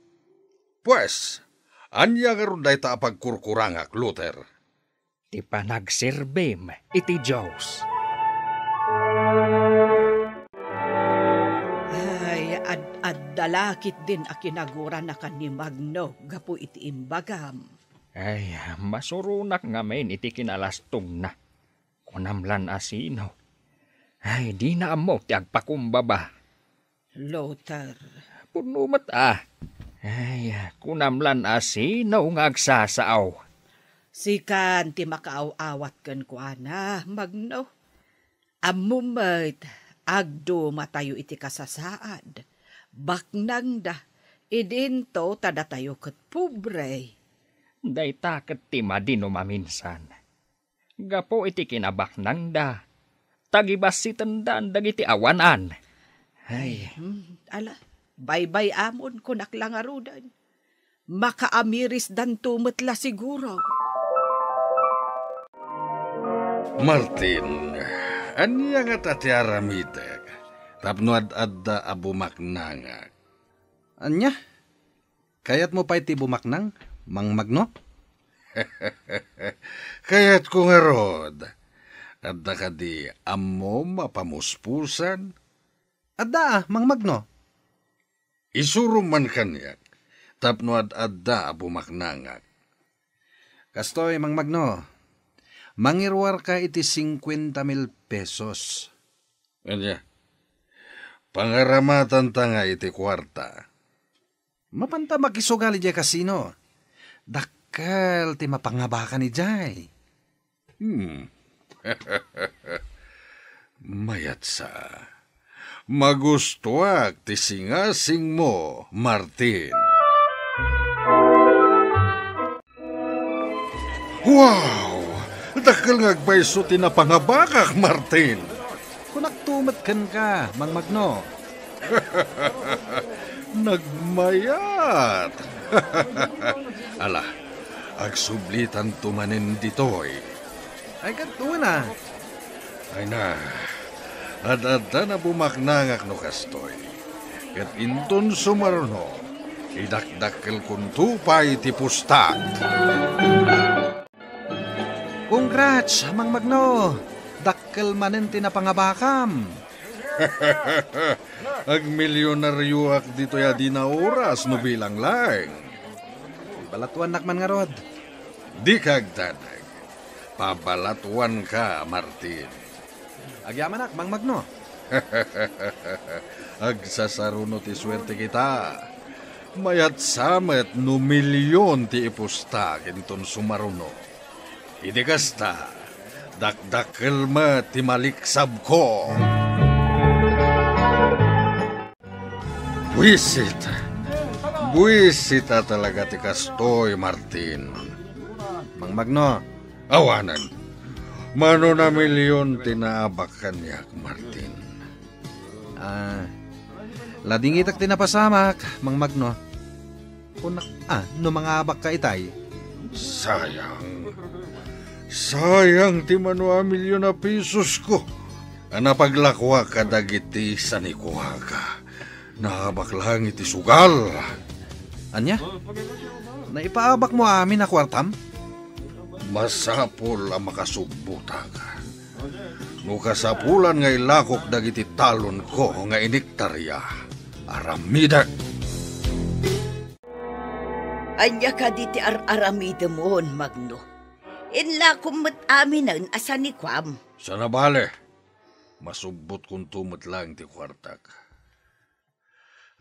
Pues, ania ngarud dayta a pagkurkurangak, Loter? Ti panagserbim iti Dios. Ay, ad-adda la ketdin a kinaguranakan ni Magno gapu iti imbagam. Ay, masuronak ngamin iti kinalastogna. Kunam lan a sino. Ay, dina ammo ti agpakumbaba. Lothar. Pudno met a. Ay, kunam lan a sino nga agsasao. Sikan ti makaaw-awat kenkuana, Magno. Ammom met, agdumatayo iti kasasaad. Baknangda, idinto ta datayo ket pobre. Dayta ket ti madi no maminsan. Gapu iti kinabaknangda, tagibassitendan dagiti awanan. Ay. Hmm, ala, baybay-amon, kunak la ngaruden. Makaamirisdanto met la siguro. Martin, ania ngata ti aramidek? Tapno ad-adda a bumaknangak. Ania? Kayatmo pay ti bumaknang, Mang Magno? Kayatko ngarud. Adda kadi ammom a pamuspusan? Adda, Mang Magno. Isurom man kaniak, tapno ad-adda a bumaknangak. Kastoy, Mang Magno, mangiruarka iti singkuenta mil pesos. Ania, pangaramatanta nga iti kuarta? Mapanta makisugal idiay kasino. Dakkel ti mapangabakan idiay. Hmm. Mayatsa. Magustuak ti singasingmo, Martin. Wow! Dakkel nga agpayso ti napangabakak, Martin. Kunak tumet kenka, Mang Magno. Nagmayat. Ala, agsublitanto manen ditoy. Ay, ket una. Ay na, ad-adda na bumaknangak no kastoy. Ket inton sumaruno, idakdakkelkonto pay ti pustak. Congrats, Mang Magno! Dakkel manen ti napangabakam. Agmilionarioak ditoy a dina oras no bilang laeng. Balatuannak man ngarud. Dika agdanag. Pabalatuanka, Martin. Agyamanak, Mang Magno. Agsasaruno ti suerte kita. Mayatsa met no milion ti ipustak inton sumaruno. Idi kasta, dakdakkel met ti maliksabko. Buisit. Buisit a talaga ti kastoy, Martin. Mang Magno. Awanen. Mano a milion ti naabak kaniak, Martin? Ah, ladingitak ti napasamak, Mang Magno. Kunak, ah, no mangabakka itay. Sayang. Sayang ti mano a milion a pesosko a napaglakuak kadagiti sanikuaka. Naabak laeng iti sugal. Ania? Naipaabakmo amin a kuartam? Masapul a makasubbotak. No kasapulan nga ilakok dagiti talonko nga iniktaria, aramidek. Ania kadi ti ar-aramidemon, Magno? Inlakom met aminen a sanikuam. Saan a bale, masubbotkonto met laeng ti kuartak.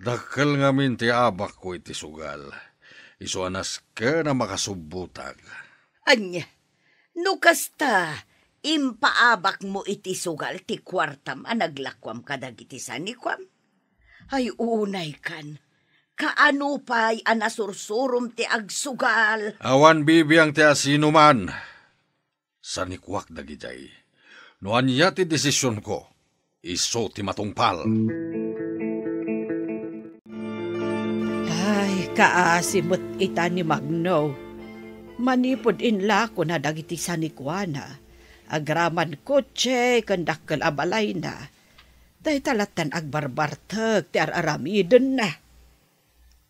Dakkel ngamin ti abakko iti sugal, isu a nasken a makasubbotak. Ania, no kasta, impaabakmo iti sugal ti kuartam a naglakuam kadagiti sanikuam? Ay, unaykan, kaano pay a nasursurom ti agsugal? Awan bibiang ti asinoman. Sanikuak dagidiay. No ania ti desisionko, isu ti matungpal. Ay, kaasi met ita ni Magno. Manipud inlakona dagiti sanikuana, agraman kotse ken dakkel a balayna, dayta lattan agbarbartek ti ar-aramidenna.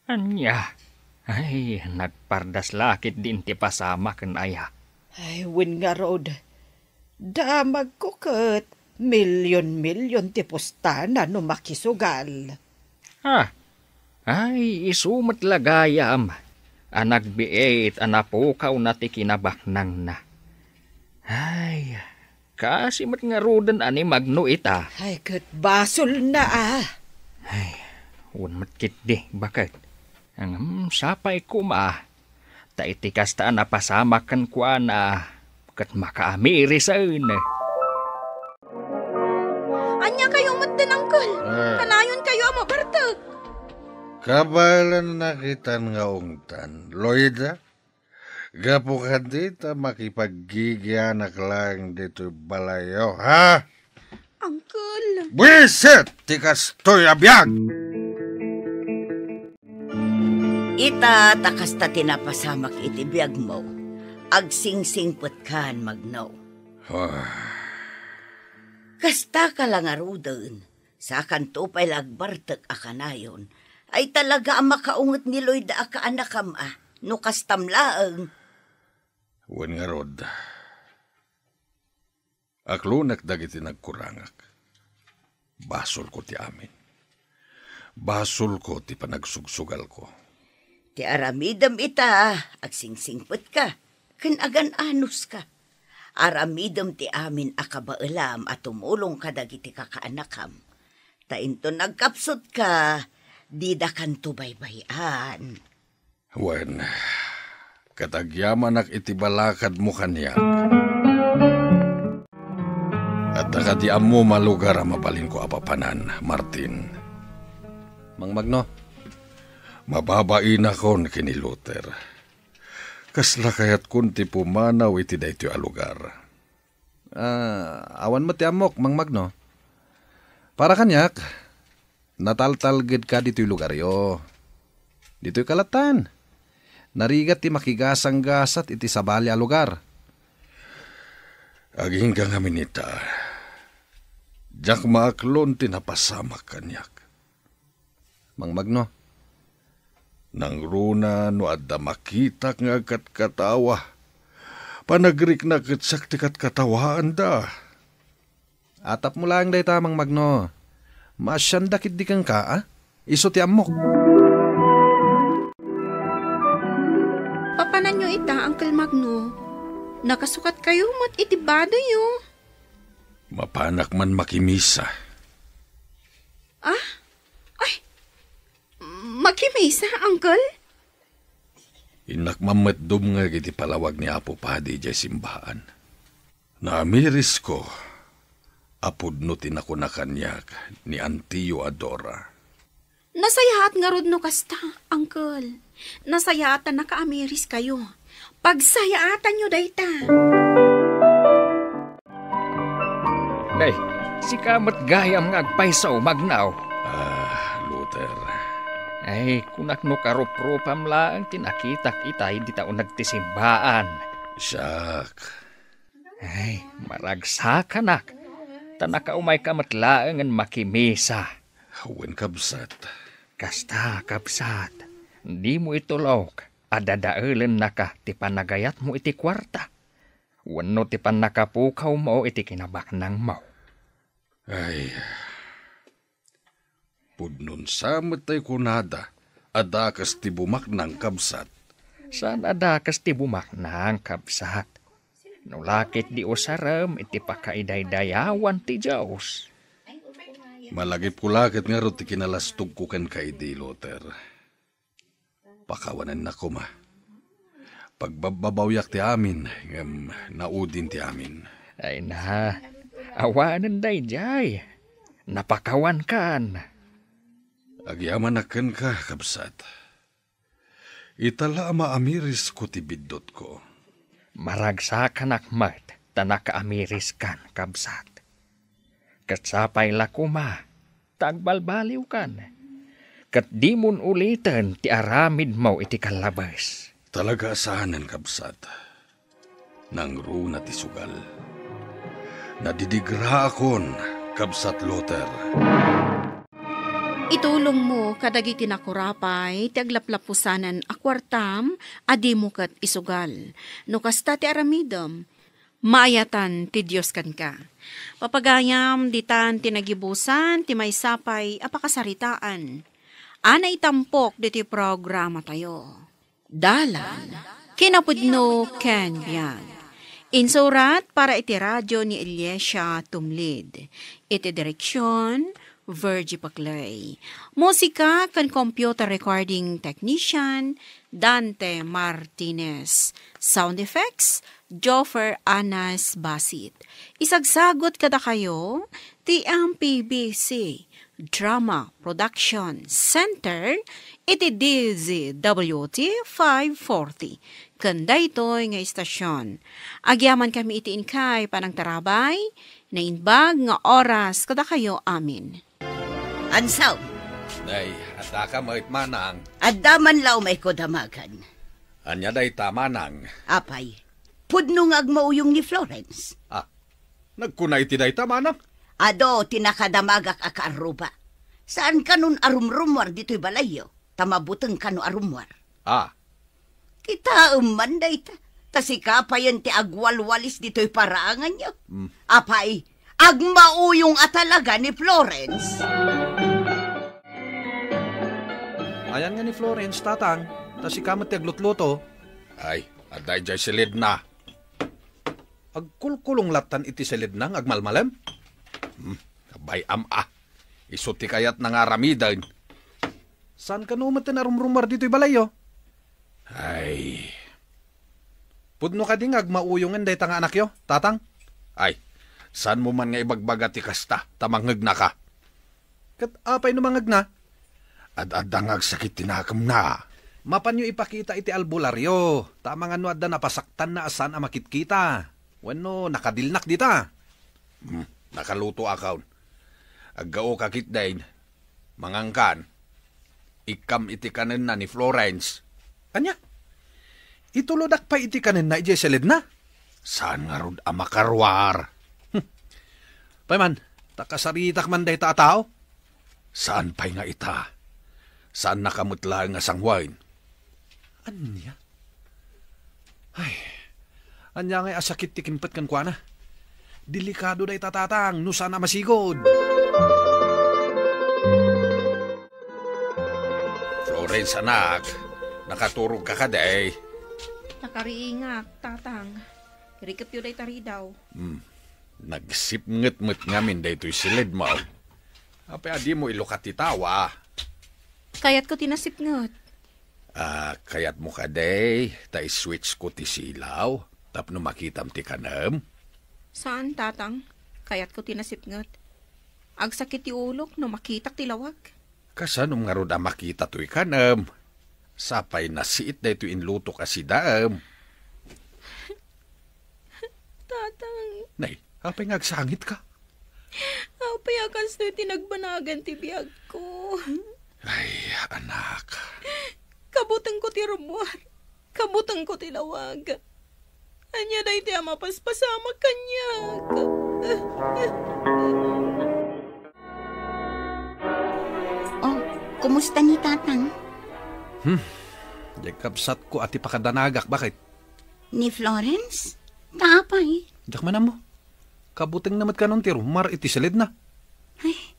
Ania? Ay, nagpardas la ketdin ti pasamaken aya. Ay, wen ngarud, damagko ket milyon-milyon ti pustana no makisugal. Ah, ay, isu met la gayam a nagbiit a napukawna ti kinabaknangna. Ay, kasi met ngaruden a ni Magno ita. Ay, ket basolna a. Ay, wen met ketdi, baket. Ngem sapay koma, ta iti kasta a napasamak kenkuana, ket makaamirisan. Ania kayo met den, Uncle? Eh. Kanayon kayo a mabartek. Kabaelannak itan nga ungtan, Loida. Gapu kadi ta makipaggigianak laeng ditoy balayyo, ha? Uncle. Buisit ti kastoy a biag! Ita ta kasta ti napasamak iti biagmo, agsingsingpetkan, Magno. Ah. Kasta ka la ngaruden, Sakanto pay la agbartek a kanayon. Ay talaga a makaunget ni Loida a kaanakam a, no kastam laeng. Wen ngarud, aklonek dagiti nagkurangak. Basolko ti amin. Basolko ti panagsugsugalko. Ti aramidem ita, agsingsingpetka, ken agan-anoska. Aramidem ti amin a kabaelam a tumulong kadagiti kakaanakam. Ta inton nagkapsutka, didakanto baybay-an. Wen, ket agyamanak iti balakadmo kaniak. Adda kadi ammom a lugar a mabalinko a papanan, Martin? Mang Magno. Mababainakon ken ni Luther. Kasla kayatkon ti pumanaw iti daytoy a lugar. Ah, awan met ti ammok, Mang Magno. Para kaniak, nataltalgedka ditoy lugaryo. Ditoyka latta. Narigat ti makigasanggasat iti sabali a lugar. Agingga ngamin ita. Diak maaklon ti napasamak kaniak. Mang Magno. Nangruna no adda makitak nga agkatkatawa. Panagriknak ket siak ti katkatawaanda. Atapmo laeng dayta, Mang Magno. Maasianda ketdi kenka, a? Isu ti ammok. Papananyo ita, Uncle Magno. Nakasukatkayo met iti badoyo. Mapanak man makimisa. Ah? Ay, makimisa, Uncle? Innak mammet dumngeg iti palawag ni Apo Padi idiay simbaan. Naamirisko a pudno ti nakuna kaniak ni Antiyo a Dora. Nasayaat ngarud no kasta, Uncle. Nasayaat ta nakaamiriskayo. Pagsayaatanyo dayta. Nay, sika met gayam nga agpayso, Magno. Ah, Luther. Ay, kunak no karuprupam laeng ti nakitak itay dita uneg ti simbaan. Siak. Ay, maragsakanak. Ta nakaumayka met laengen makimisa. Wen, kabsat. Kasta, kabsat. Dimo itulok a dadaelennaka ti panagayatmo iti kuarta. Wenno ti pannakapukawmo iti kinabaknangmo. Ay, pudnon sa met tay kunada a dakes ti bumaknang, kabsat. Saan a dakes ti bumaknang, kabsat. No la ket di usarem iti pakaidaydayawan ti Dios. Malagipko la ket ngarud ti kinalastogko kenka idi, Luther. Pakawanennak koma. Pagbabbabawiak ti amin, ngem naudin ti amin. Ay na, awanen daydiay. Napakawankan. Agyamanak kenka, kabsat. Ita la a maamirisko ti biddutko. Maragsakanak met ta nakaamiriskan, kabsat. Ket sapay la koma ta agbalbaliwkan, ket dimon uliten ti aramidmo iti kallabes. Talaga a saanen, kabsat. Nangruna ti sugal. Nadidigraakon, kabsat Luther. Itulongmo kadagiti nakurapay ti aglaplapusanan a kuartam a dimo ket isugal. No kasta ti aramidem, maayatan ti Dios kenka. Papagayam, ditan ti nagibusan ti maysa pay a pakasaritaan a naitampok ditoy programatayo. Dalan, kinapudno ken biag. Insurat para iti radio ni Iglesia Tumlid. Iti direksion, Virgie Paclay. Musika ken computer recording technician, Dante Martinez. Sound effects, Joffer Anas Basit. Isagsagut kadakayo ti M P B C Drama Production Center iti D Z W T five forty. Ken daytoy nga istasion, agyamankami iti inkay panangtarabay, naimbag nga oras kadakayo amin. Ansaw? Nay, addaka met, manang. Adda man la umay ko damagan. Ania dayta, manang? Apay, pudno nga agmauyong ni Florence. Ah, nagkuna iti dayta, manang? Adu ti nakadamagak a kaarruba. Saan kanon a rumrummuar ditoy balayyo, ta mabuteng kano a rummuar. Ah. Kitaem man dayta, ta sika payen ti agwalwalis ditoy paraanganyo. Mm. Apay, agmauyong a talaga ni Florence. Ayan nga ni Florence, Tatang, ta sika met ti aglutluto. Ay, adda idiay silidna. Agkulkulong lattan iti silidna nga agmalmalem? Hmm, kabay-am a. Isu ti kayatna nga aramiden. Saan kano metten a rumrummuar ditoy balayyo? Ay. Pudno kadi nga agmauyongen dayta nga anakyo, Tatang? Ay, saanmo man nga ibagbaga ti kasta, ta mangegnaka. Ket apay no mangegna? Ad-adda nga agsakit ti nakemna. Mapanyo ipakita iti albularyo, ta amangan no adda napasaktanna a saan a makitkita. Wenno nakadilnak dita. Hmm, nakaluto akon. Aggaoka ketdin. Mangankan. Ikkam iti kanenna ni Florence. Ania? Itulodak pay iti kanenna idiay siledna? Saan ngarud a makaruar? Hmm. Pay man, ta kasaritak man dayta a tao? Saan pay nga ita? Saannaka met laeng a sanguen. Ania? Ay, ania ngay a sakit ti kimpet kenkuana? Delikado dayta, Tatang, no saan a masigud. Florence, anak, nakaturogka kadi? Nakariingak, Tatang. Irikepyo dayta ridaw. Hmm. Nagsipnget met ngamin daytoy siledmo. Apay a dimo ilukat ti tawa? Kayatko ti nasipnget. Ah, kayatmo kadi ta i-switch ko ti silaw tapno makitam ti kanem? Saan, Tatang. Kayatko ti nasipnget. Agsakit ti ulok no makitak ti lawag. Kasanom ngarud a makita toy kanem? Sapay nasiit daytoy inlutok a sidaem. Tatang. Nay, apay nga agsangitka? Apay a kastoy ti nagbanagan ti biagko? Ay, anak. Kabutengko ti rummuar. Kabutengko ti lawag. Ania daytoy a mapaspasamak kaniak? Oh, kumusta ni Tatang? Hmm, diay kabsatko a ti pakadanagak, baket? Ni Florence? Ta apay? Diak man ammo. Kabutengna met kanon ti rummuar iti siledna. Ay,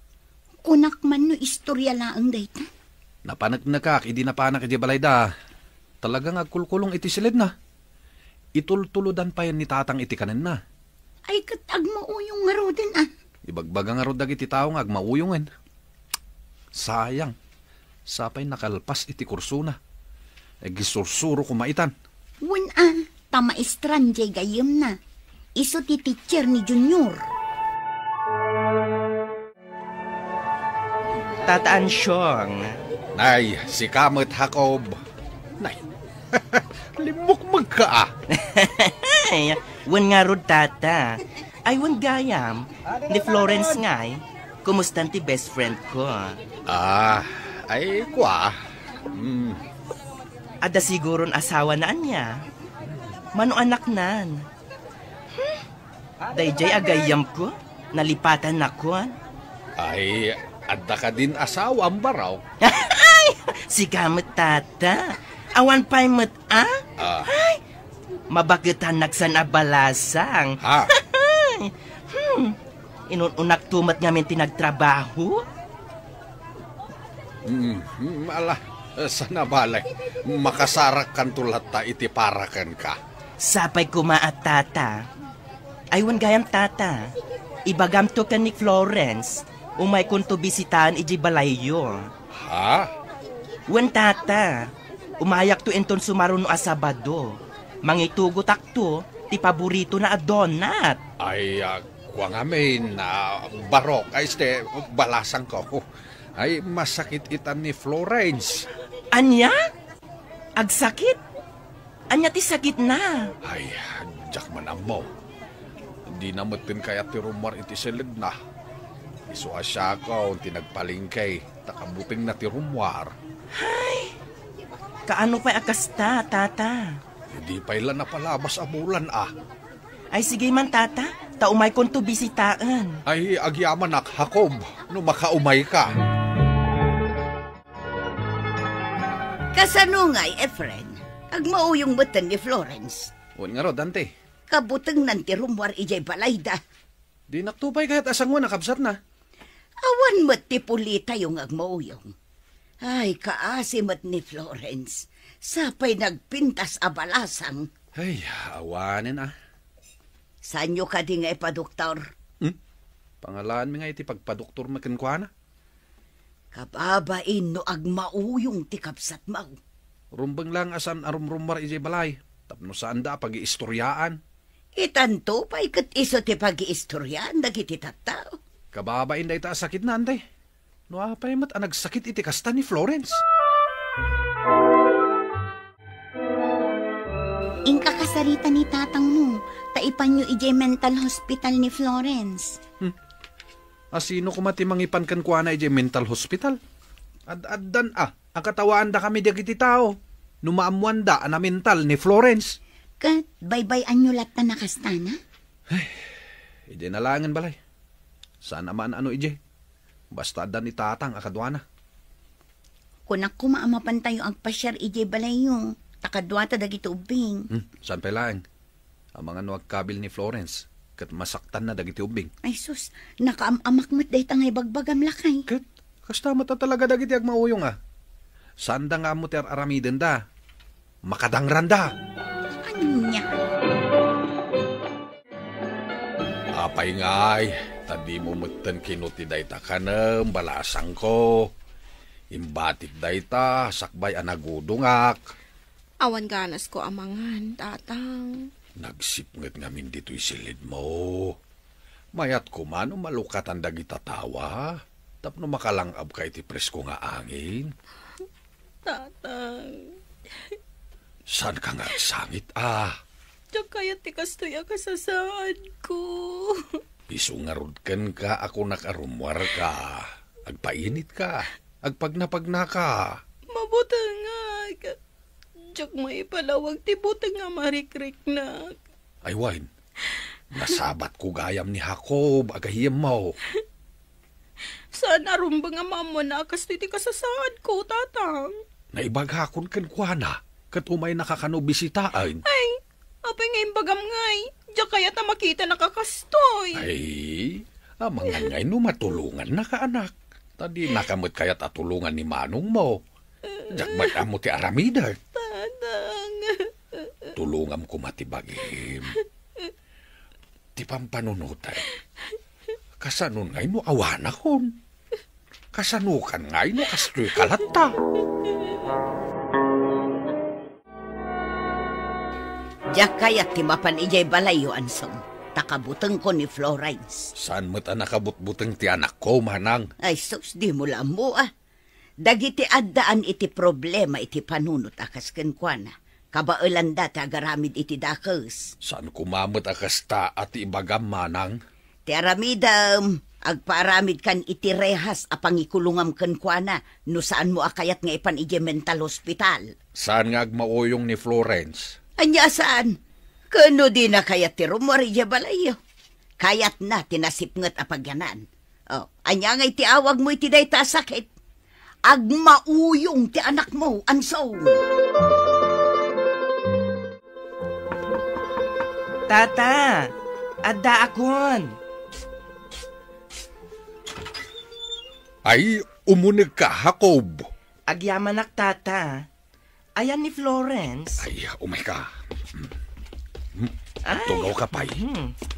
kunak man no istorya laeng dayta. Napaneknekak idi napanak idiay balayda. Talaga nga agkulkulong iti siledna. Itultulodan payen ni Tatang iti kanenna. Ay, ket agmauyong ngaruden, a. Ibagbaga ngarud dagiti tao nga agmauyongen. Sayang. Sapay nakalpas iti kursona. Agisursuro koma itan. Wen a, ta maestran diay gayyemna. Isu ti teacher ni Junior. Tata Ansyong. Nay, sika met, Jacob. Nay, limmukmegka a. Ay, wen ngarud, Tata. Ay, wen gayam, ni Florence ngay, kumustan ti best friend ko? Ah, ay, kua. Mm. Adda siguron asawana ania? Mano anaknan? Hmm? Daydiay a gayyemko, nalipatannakon. Ay, adda kadin asawam, barok? Ay, sika met, Tata. Awan pay met, a? Ah. Ay, mabaketannak saan a balasang. Ha? Hmm. Inun-unakto met ngamin ti nagtrabaho. Mm, mm, ala, saan a bale, makasarakkanto latta iti para kenka. Sapay koma a, Tata. Ay, wen gayam, Tata. Ibagamto ken ni Florence, umaykonto bisitaen idiay balayyo. Ha? Wen, Tata. Umayakto inton sumaruno a Sabado. Mangitugotakto ti paboritona a donut. Ay, ah, kua ngamin, ah, barok, ay, este, balasangko. Ay, masakit itan ni Florence. Ania? Agsakit? Ania ti sakitna? Ay, diak man ammo. Dina metten kayat ti rummuar iti siledna. Isu a siakon ti nagpalengke, ta kabutengna ti rummuar. Ay, kaano pay a kasta, Tata? Di pay la napalabas a bulan, a. Ay, sige man, Tata. ta umaykonto bisitaen. Ay, agyamanak, Jacob, no makaumayka. Kasano ngay, Efren? Agmauyong metten ni Florence. Wen ngarud, Auntie. Kabutengnan ti rummuar idiay balayda. Dinakto pay kayat a sangoen a kabsatna. Awan met ti pulitayo nga agmauyong. Ay, kaasi met ni Florence. Sapay nagpintas a balasang. Ay, awanen a. Saanyo kadi nga ipadoktor? Hmm? Pangalaanmi nga iti pagpadoktormi kenkuana. Kababain no agmauyong ti kabsatmo. Rumbeng lang a saan a rumrummuar idiay balay, tapno saanda a pagiistoriaan. Itanto pay ket isu ti pagiistoriaan dagiti tattao. Kababain dayta a sakitna, Auntie. No apay met a nagsakit iti kasta ni Florence? Inka kasarita ni tatangmo, ta ipanyo idiay mental hospital ni Florence. Hmm. A sino koma ti mangipan kenkuana idiay mental hospital? Ad-addan a, akatawaandakami dagiti tao. No maammoanda a namental ni Florence. Ket baybay-anyo latta a kastana? Ay, idiay na laengen balay. Saan a maan-ano idiay. Basta adda ni tatang a kaduana. Kunak koma a mapantayo agpasiar idiay balayyo, ta kaduata dagiti ubbing. Hmm, saan pay laeng? Amangan no agkabil ni Florence, ket masaktanna dagiti ubbing. Ay sus, nakaam-amak met dayta nga ibagbagam, lakay. Ket, kasta met a talaga dagiti agmauyong a. Saanda nga ammo ti ar-aramidenda. Makadangranda. Ania? Apay ngay, ta dimo metten kinu ti dayta kanem, balasangko. Imbatik dayta, sakbay a nagudongak. Awan ganasko a mangan, tatang. Nagsipnget ngamin ditoy silidmo. Mayat koma no malukatan dagita tawa, tapno makalang-abka iti presko nga angin. Tatang. Saanka nga agsangit a? Diak kayat ti kastoy a kasasaadko. Isu ngarud kenka a kunak a rummuarka. Agpainitka. Agpagnapagnaka. Mabutengak. Diak maipalawag ti buteng a marikriknak. Ay wen, nasabatko gayam ni Jacob a gayyemmo. Saan a rumbeng a maammoanna a kastoy ti kasasaadko, tatang. Naibagakon kenkuana, ket umaynaka kano bisitaen. Ay, apay nga imbagam ngay? Diak kayat a makitanaka kastoy. Ay, amangan ngay no matulongannaka, anak. Ta dinaka met kayat a tulongan ni manongmo. Diak met ammo ti aramidek. Tatang. Tulongam koma ti bagim. Ti pampanunotek. Kasanon ngay no awanakon? Kasanokan ngay no kastoyka latta? Diak kayat ti mapan idiay balayyo, Ansong, ta kabutengko ni Florence. Saan met a nakabutbuteng ti anakko, manang? Ay sus, dimo la ammo a. Dagiti addaan iti problema iti panunot a kas kenkuana, kabaelanda ti agaramid iti dakes. Saan koma met a kasta a ti ibagam, manang? Ti aramidem, agpaaramidkan iti rehas a pangikulongam kenkuana no saanmo a kayat nga ipan idiay mental hospital. Saan nga agmauyong ni Florence? Ania saan? Ken no dina kayat ti rummuar idiay balayyo? Kayatna ti nasipnget a pagyanan. Oh, ania nga iti awagmo iti dayta a sakit? Agmauyong ti anakmo, Ansong. Tata, addaakon. Ay, umunegka, Jacob. Agyamanak, Tata. Ayan ni Florence? Ay, umayka. Hmm. Hmm. Ay. Tugawka pay. Hmm. Ay.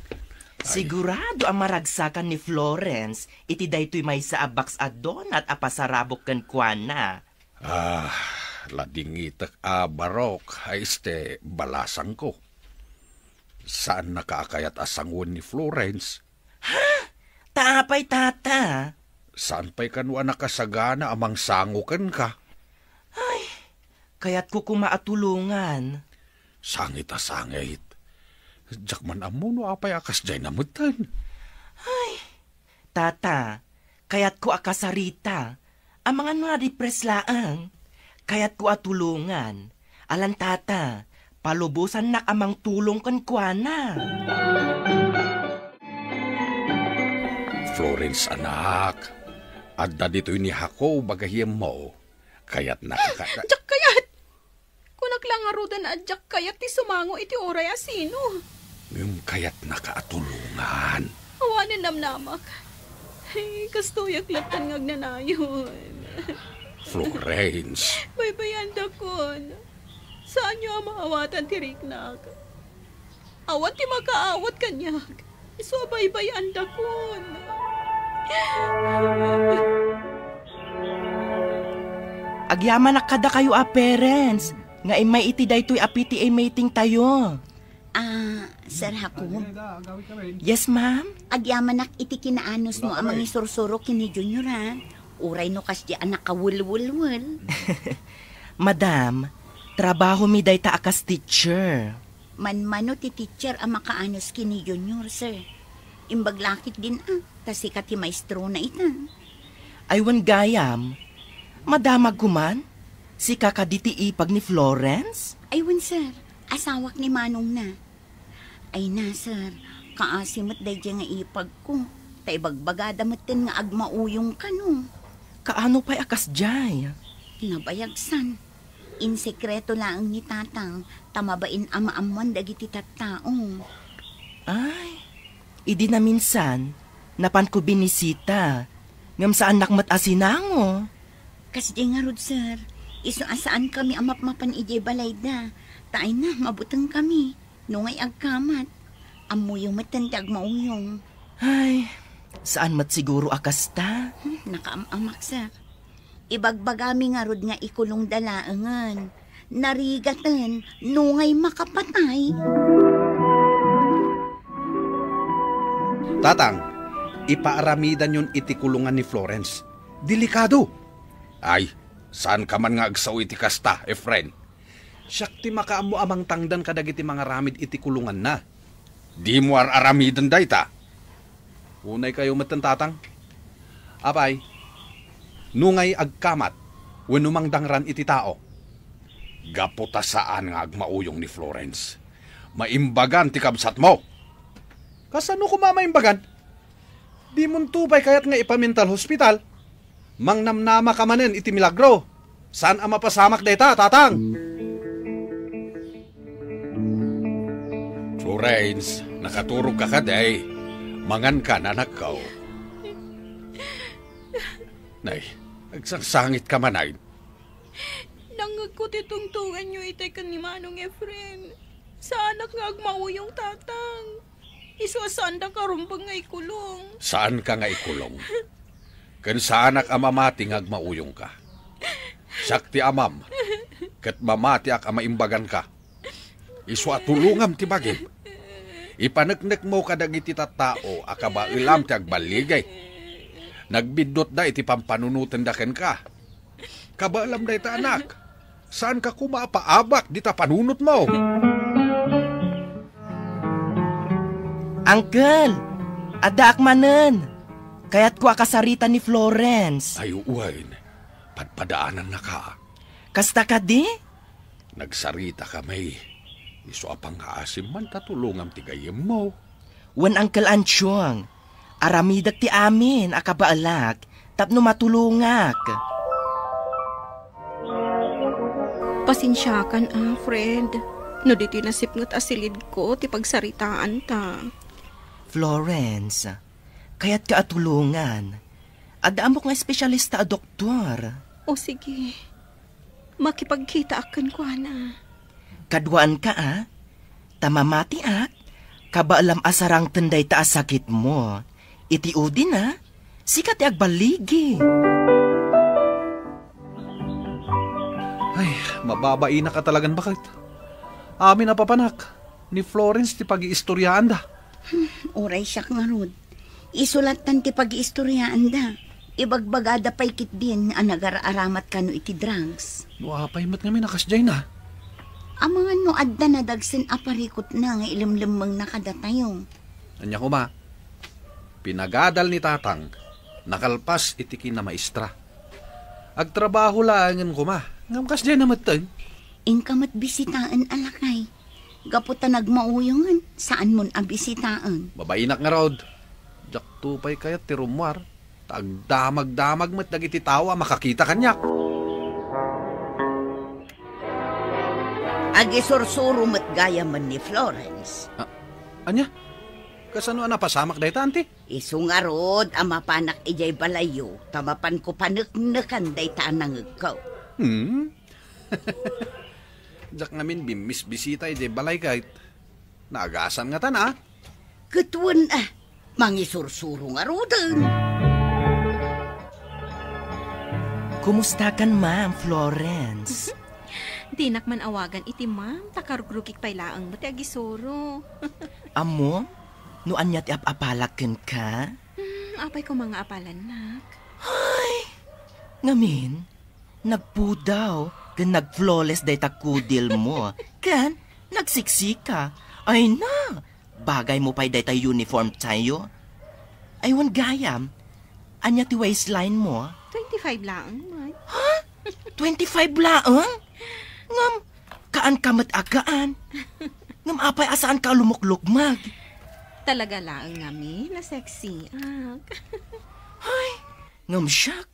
Sigurado a maragsakan ni Florence iti daytoy maysa a box a donut a pasarabok kenkuana. Ah, ladingitek a barok, ay este, balasangko. Saannaka a kayat a sangoen ni Florence. Ha? Ta apay, Tata? Saan pay kano a nakasagana a mangsango kenka? Ay, kayatko koma a tulongan. Sangit a sangit. Diak man ammo no apay a kasdiay na metten. Ay, Tata, kayatko a kasarita. Amangan no na-depress laeng. Kayatko a tulongan. Alan, Tata, palubosannak a mangtulong kenkuana. Florence, anak, adda ditoy ni Jacob a gayyemmo. Kayatnaka ka... Diak kayat! Kunak la ngaruden a diak kayat ti sumango iti uray a sino. Ngem kayatnaka a tulongan. Awanen namnamak. Ay, kastoyak lattan nga agnanayon. Florence. Baybayandakon. Saanyo a maawatan ti riknak. Awan ti makaawat kaniak. Isu a baybayandakon. Agyamanak kadakayo a parents nga immay iti daytoy a P T A meeting tayo. Ah, Sir Jacob? Yes, ma'am? Agyamanak iti kinaanusmo a mangisursuro ken ni Junior, a. Uray no kasdi a nakawelwelwel. Madam, trabahomi dayta a kas teacher. Manmano ti teacher a makaanus ken ni Junior, sir. Imbag la ketdin a, ta sika ti maestrona ita. Ay wen gayam, madamagko man, sika kadi ti ipag ni Florence? Ay wen, sir, asawak ni manongna. Ay na, sir, kaasi met daydiay nga ipagko, ta ibagbagada metten nga agmauyong kano. Kaano pay a kasdiay? Nabayagsan. Insekreto laeng ni Tatang ta mabain a maammoan dagiti tattao. Ay, idi naminsan, napanko binisita, ngem saannak met a sinango. Kasdiay ngarud, sir, isu a saankami a mapmapan idiay balayda, ta ay na, mabutengkami. Nungay agkamat, ammoyo metten ti agmauyong. Ay, saan met siguro a kasta? Hmm, nakaam-amak, sir. Ibagbagami ngarud nga ikulongda laengen. Narigaten, nungay makapatay. Tatang, ipaaramidanyon iti kulongan ni Florence. Delikado! Ay, saanka man nga agsao iti kasta, Efren. Siak ti makaammo a mangtangdan kadagiti mangaramid iti kulonganna. Dimo ar-aramiden dayta. Unaykayo metten, Tatang. Apay, nungay agkamat wenno mangdangran iti tao, gapu ta saan nga agmauyong ni Florence, maimbagan ti kabsatmo. Kasano koma maimbagan? Dimonto pay kayat nga ipa-mental hospital? Mangnamnamaka manen iti milagro. Saan a mapasamak dayta, Tatang? Florence, nakaturogka kadi? Manganka, anakko. Nay, agsangsangitka man, ay. Nangngegko ti tungtonganyo itay ken ni Manong Efren. Saanak nga agmauyong, Tatang. Isu a saandaka rumbeng nga ikulong. Saanka nga ikulong. Ken saanak a mamati nga agmauyongka. Siak ti amam, ket mamatiak a maimbaganka. Isu a tulongam ti bagim. Ipaneknekmo kadagiti tattao a kabaelam ti agbaligi. Nagbiddutda iti pampanunotenda kenka. Kabaelam dayta, anak. Saanka koma a paabak dita panunotmo. Uncle, addaak manen. Kayatko a kasarita ni Florence. Ay, wen. Padpadaanannaka. Kasta kadi? Nagsaritakami. Isu a pangngaasim man ta tulongam ti gayyemmo. Wen, Uncle Antiong, aramidek ti amin a kabaelak tapno matulongak. Pasensiakan a, friend, no ditoy nasipnget a silidko ti pagsaritaanta. Florence, kayatka a tulongan. Adda ammok nga espesyalista a doktor. O sige. Makipagkitaak kenkuana. Kaduaanka, a? Ta mamatiak, kabaelam a sarangten dayta a sakitmo. Iti udin, a? Sika ti agballigi. Ay, mababainak a talagan baket. Amin a papanak, ni Florence ti pagiistoriaanda. Hmm, uray siak ngarud. Isu lattan ti pagiistoriaanda. Ibagbagada pay ketdin a nagar-aramat kano iti drugs. No apay met ngamin a kasdiay na? Amangan no adda nadagsen a parikutna nga ilemlemmengna kadatayo. Ania koma, pinagadal ni Tatang, nakalpas iti kinamaestra. Agtrabaho laengen koma, ngem kasdiay na metten. Inka met bisitaen a lakay. Gapu ta nagmauyongen, saanmon a bisitaen. Mabainak ngarud. Diakto pay kayat ti rummuar, ta agdamagdamag met dagiti tao a makakita kaniak. Agisursuro met gayamen ni Florence. Ah, ania? Kasano a napasamak dayta, anti? Isu ngarud a mapanak idiay balayyo, ta mapanko paneknekan dayta a nangegko. Hmm? Diak ngamin bimmisbisita idiay balay, ket naagasan ngatan, a? Ket wen, a, mangisursuro ngaruden. Kumustakan, Ma'am Florence? Dinak man awagan iti ma'am, ta karugrugik pay laeng met ti agisuro. Ammom no ania ti ap-apalak kenka? Hmm, apay koma nga apalannak? Ay! Ngamin, nagpudaw ken nagflawless dayta kudilmo. Ken nagsiksika. Ay na! Bagaymo pay dayta uniform tayo. Ay, wen gayam, ania ti waistline mo? Twenty-five laeng man. Ha? Twenty-five laeng? Ngem, kaanka met a gaan. Ngem apay a saanka a lumuklukmag? Talaga laeng ngamin a sexy, ak. Ay, ngem siak,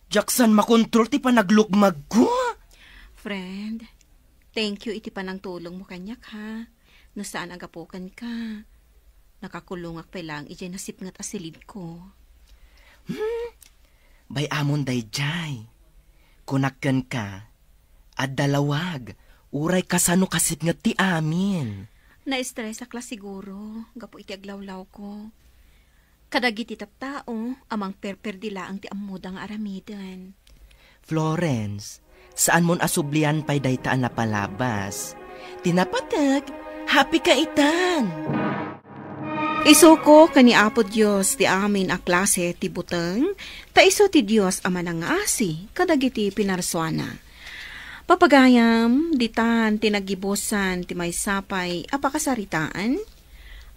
diak saan makontrol ti panaglukmagko. Friend, thank you iti panangtulongmo kaniak, ha. No saan a gapu kenka, nakakulongak pay laeng idiay nasipnget a silidko. Hmm, bay-amon daydiay. Kunak kenka, adda lawag, uray kasano kasipnget ti amin. Na-estresak la siguro gapu iti aglawlawko. Kadagiti tattao a mangperperdi laeng ti ammoda nga aramiden. Florence, saanmon a sublian pay dayta a napalabas. Ti napateg, happy ka itan! Isuko ken ni Apo Dios ti amin a klase ti buteng, ta isu ti Dios a manangngaasi kadagiti pinarsuana. Papagayam, ditan ti naggibusan ti maysa pay a pakasaritaan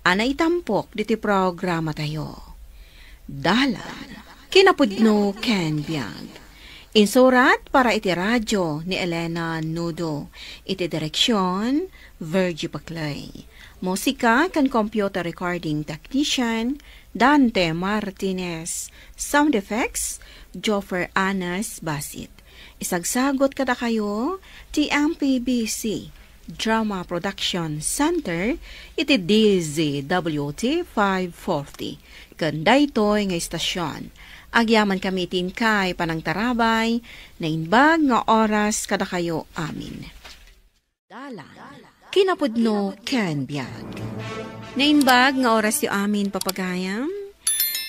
a naitampok diti programatayo. Dalan, kinapudno ken biag. Insurat para iti radyo ni Elena Nudo. Iti direksyon, Virgie Paclay. Musika ken computer recording technician, Dante Martinez. Sound effects, Joffer Anas Basit. Isagsagot kadakayo ti M P B C Drama Production Center iti D Z W T five forty. Ken daytoy nga istasyon, agyamankami iti inkay panangtarabay, naimbag nga oras kadakayo amin. Dalan, kinapudno ken biag. Naimbag nga orasyo amin, papagayam.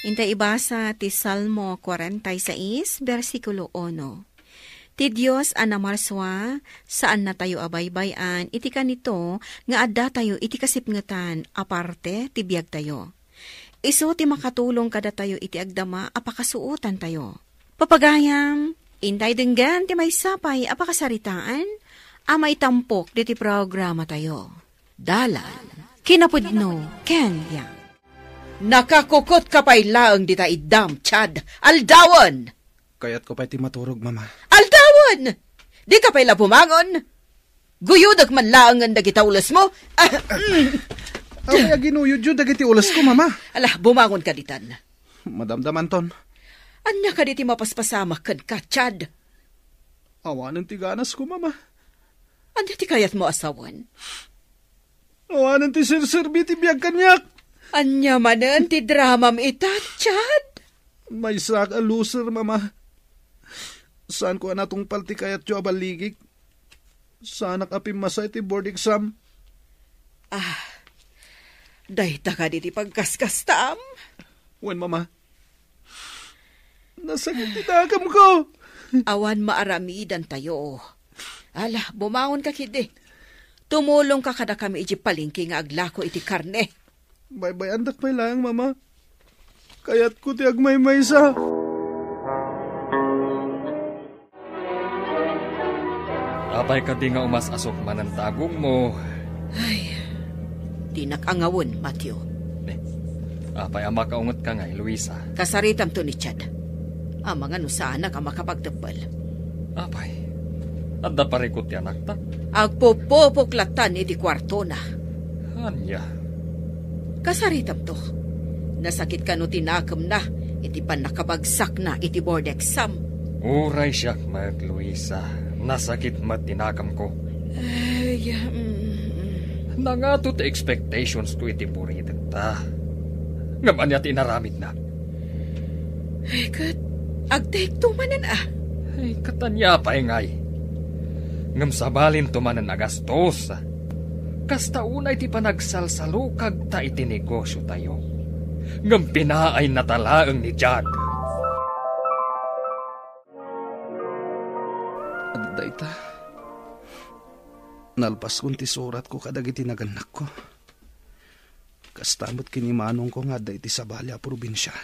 Intay ibasa ti Salmo forty-six, bersikulo uno. Ti Dios a namarsua, saannatayo a baybay-an iti kanito nga addatayo iti kasipngetan a parte ti biagtayo. Isu ti makatulong kadatayo iti agdama a pakasuotantayo. Papagayam, intay denggen ti maysa pay a pakasaritaan a maitampok diti programatayo. Dalan, kinapudno, ken biag. Nakakukotka pay laeng dita iddam, Chad. Aldawen! Kayatko pay ti maturog, Mama. Aldawen! Dika pay la bumangon! Guyodek man laengen dagita ulesmo. Ah, mm. Apay a ginuyodyo dagiti ulesko, Mama? Ala, bumangon ka ditan. Madamdamanton. Ania kadi ti mapaspasamak kenka, Chad? Awanen ti ganasko, Mama. Ania ti kayatmo a sawen? Awanen ti serserbi ti biag kaniak. Ania manen ti dramam ita, Chad? Maysaak a loser, Mama. Saanko a natungpal ti kayatyo a balligik. Saanak a pimmasa iti board exam. Ah, dayta kadi ti pagkaskastam? Wen, Mama. Nasakit ti dakamko. Awan maaramidantayo. Ala, bumangon ka, kidi. Tumulong ka kadakami iti palengke nga aglako iti karne. Baybay-andak pay laeng, Mama. Kayatko ti agmaymaysa. Apay kadi nga umas-asok manen ti agongmo? Ay, dinak angawen, Matthew. Ne, apay a makaungetka ngay, Luisa? Kasaritamto ni Chad. Amangan no saanak a makapagteppel. Apay, adda parikut ti anakta? Agpupupok lattan iti kuartona. Ania? Kasaritamto. Nasakit kano ti nakemna iti pannakabagsakna iti board exam? Uray siak met, Luisa. Nasakit met ti nakemko. Ay, mm, mm. Nangato ti expectations ko iti buritekta. Ngem ania ti inaramidna? Ay, ket agtaykto manen a. Ay, ket ania pay ngay? Ngem sabalinto manen a gastos. Kasta unay ti panagsalsalukagta iti negosiotayo. Ngem pinaayna ta laeng ni Jack. Adda ita. Nalpaskon ti suratko kadagiti nagannakko. Kasta met ken ni manongko nga adda iti sabali a probinsia.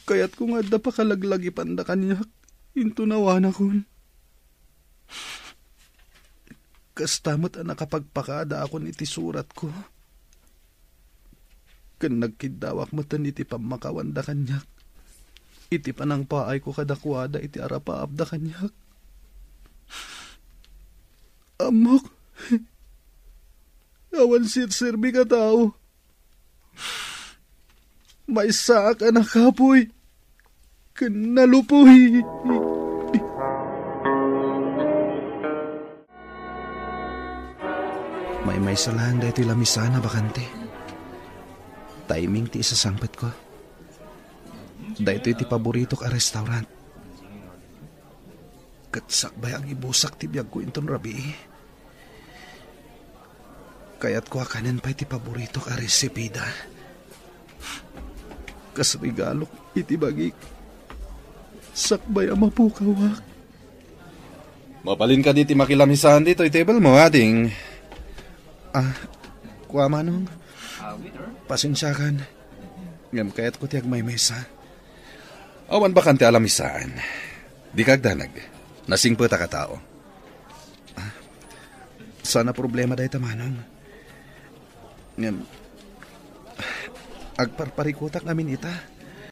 Kayatko nga adda pakalaglagipanda kaniak, intonawanakon. Kasta met a nakapagpakadaakon iti suratko. Ken nagkiddawak metten iti pammakawanda kaniak, iti panangpaayko kadakuada iti arapaapda kaniak. Ammok, awan serserbik a tao. Maysaak a nakapuy ken nalupoy. Maymaysa laeng daytoy lamisaan a bakante. Timing ti isasangpetko. Daytoy ti paboritok a restaurant. Ket sakbay a gibusak ti biagko inton rabii, kayatko a kanen pay ti paboritok a resipida. Kas regalok iti bagik, sakbay a mapukawak. Mabalin kadi ti makilamisaan ditoy table mo, ading? Ah, kua, manong. Pasensiakan. Ngem kayatko ti agmaymaysa. Awan bakante a lamisaan. Dika agdanag. Nasingpetak a tao. Ah, saan a problema dayta, manong. Ngem, agparparikutak ngamin ita.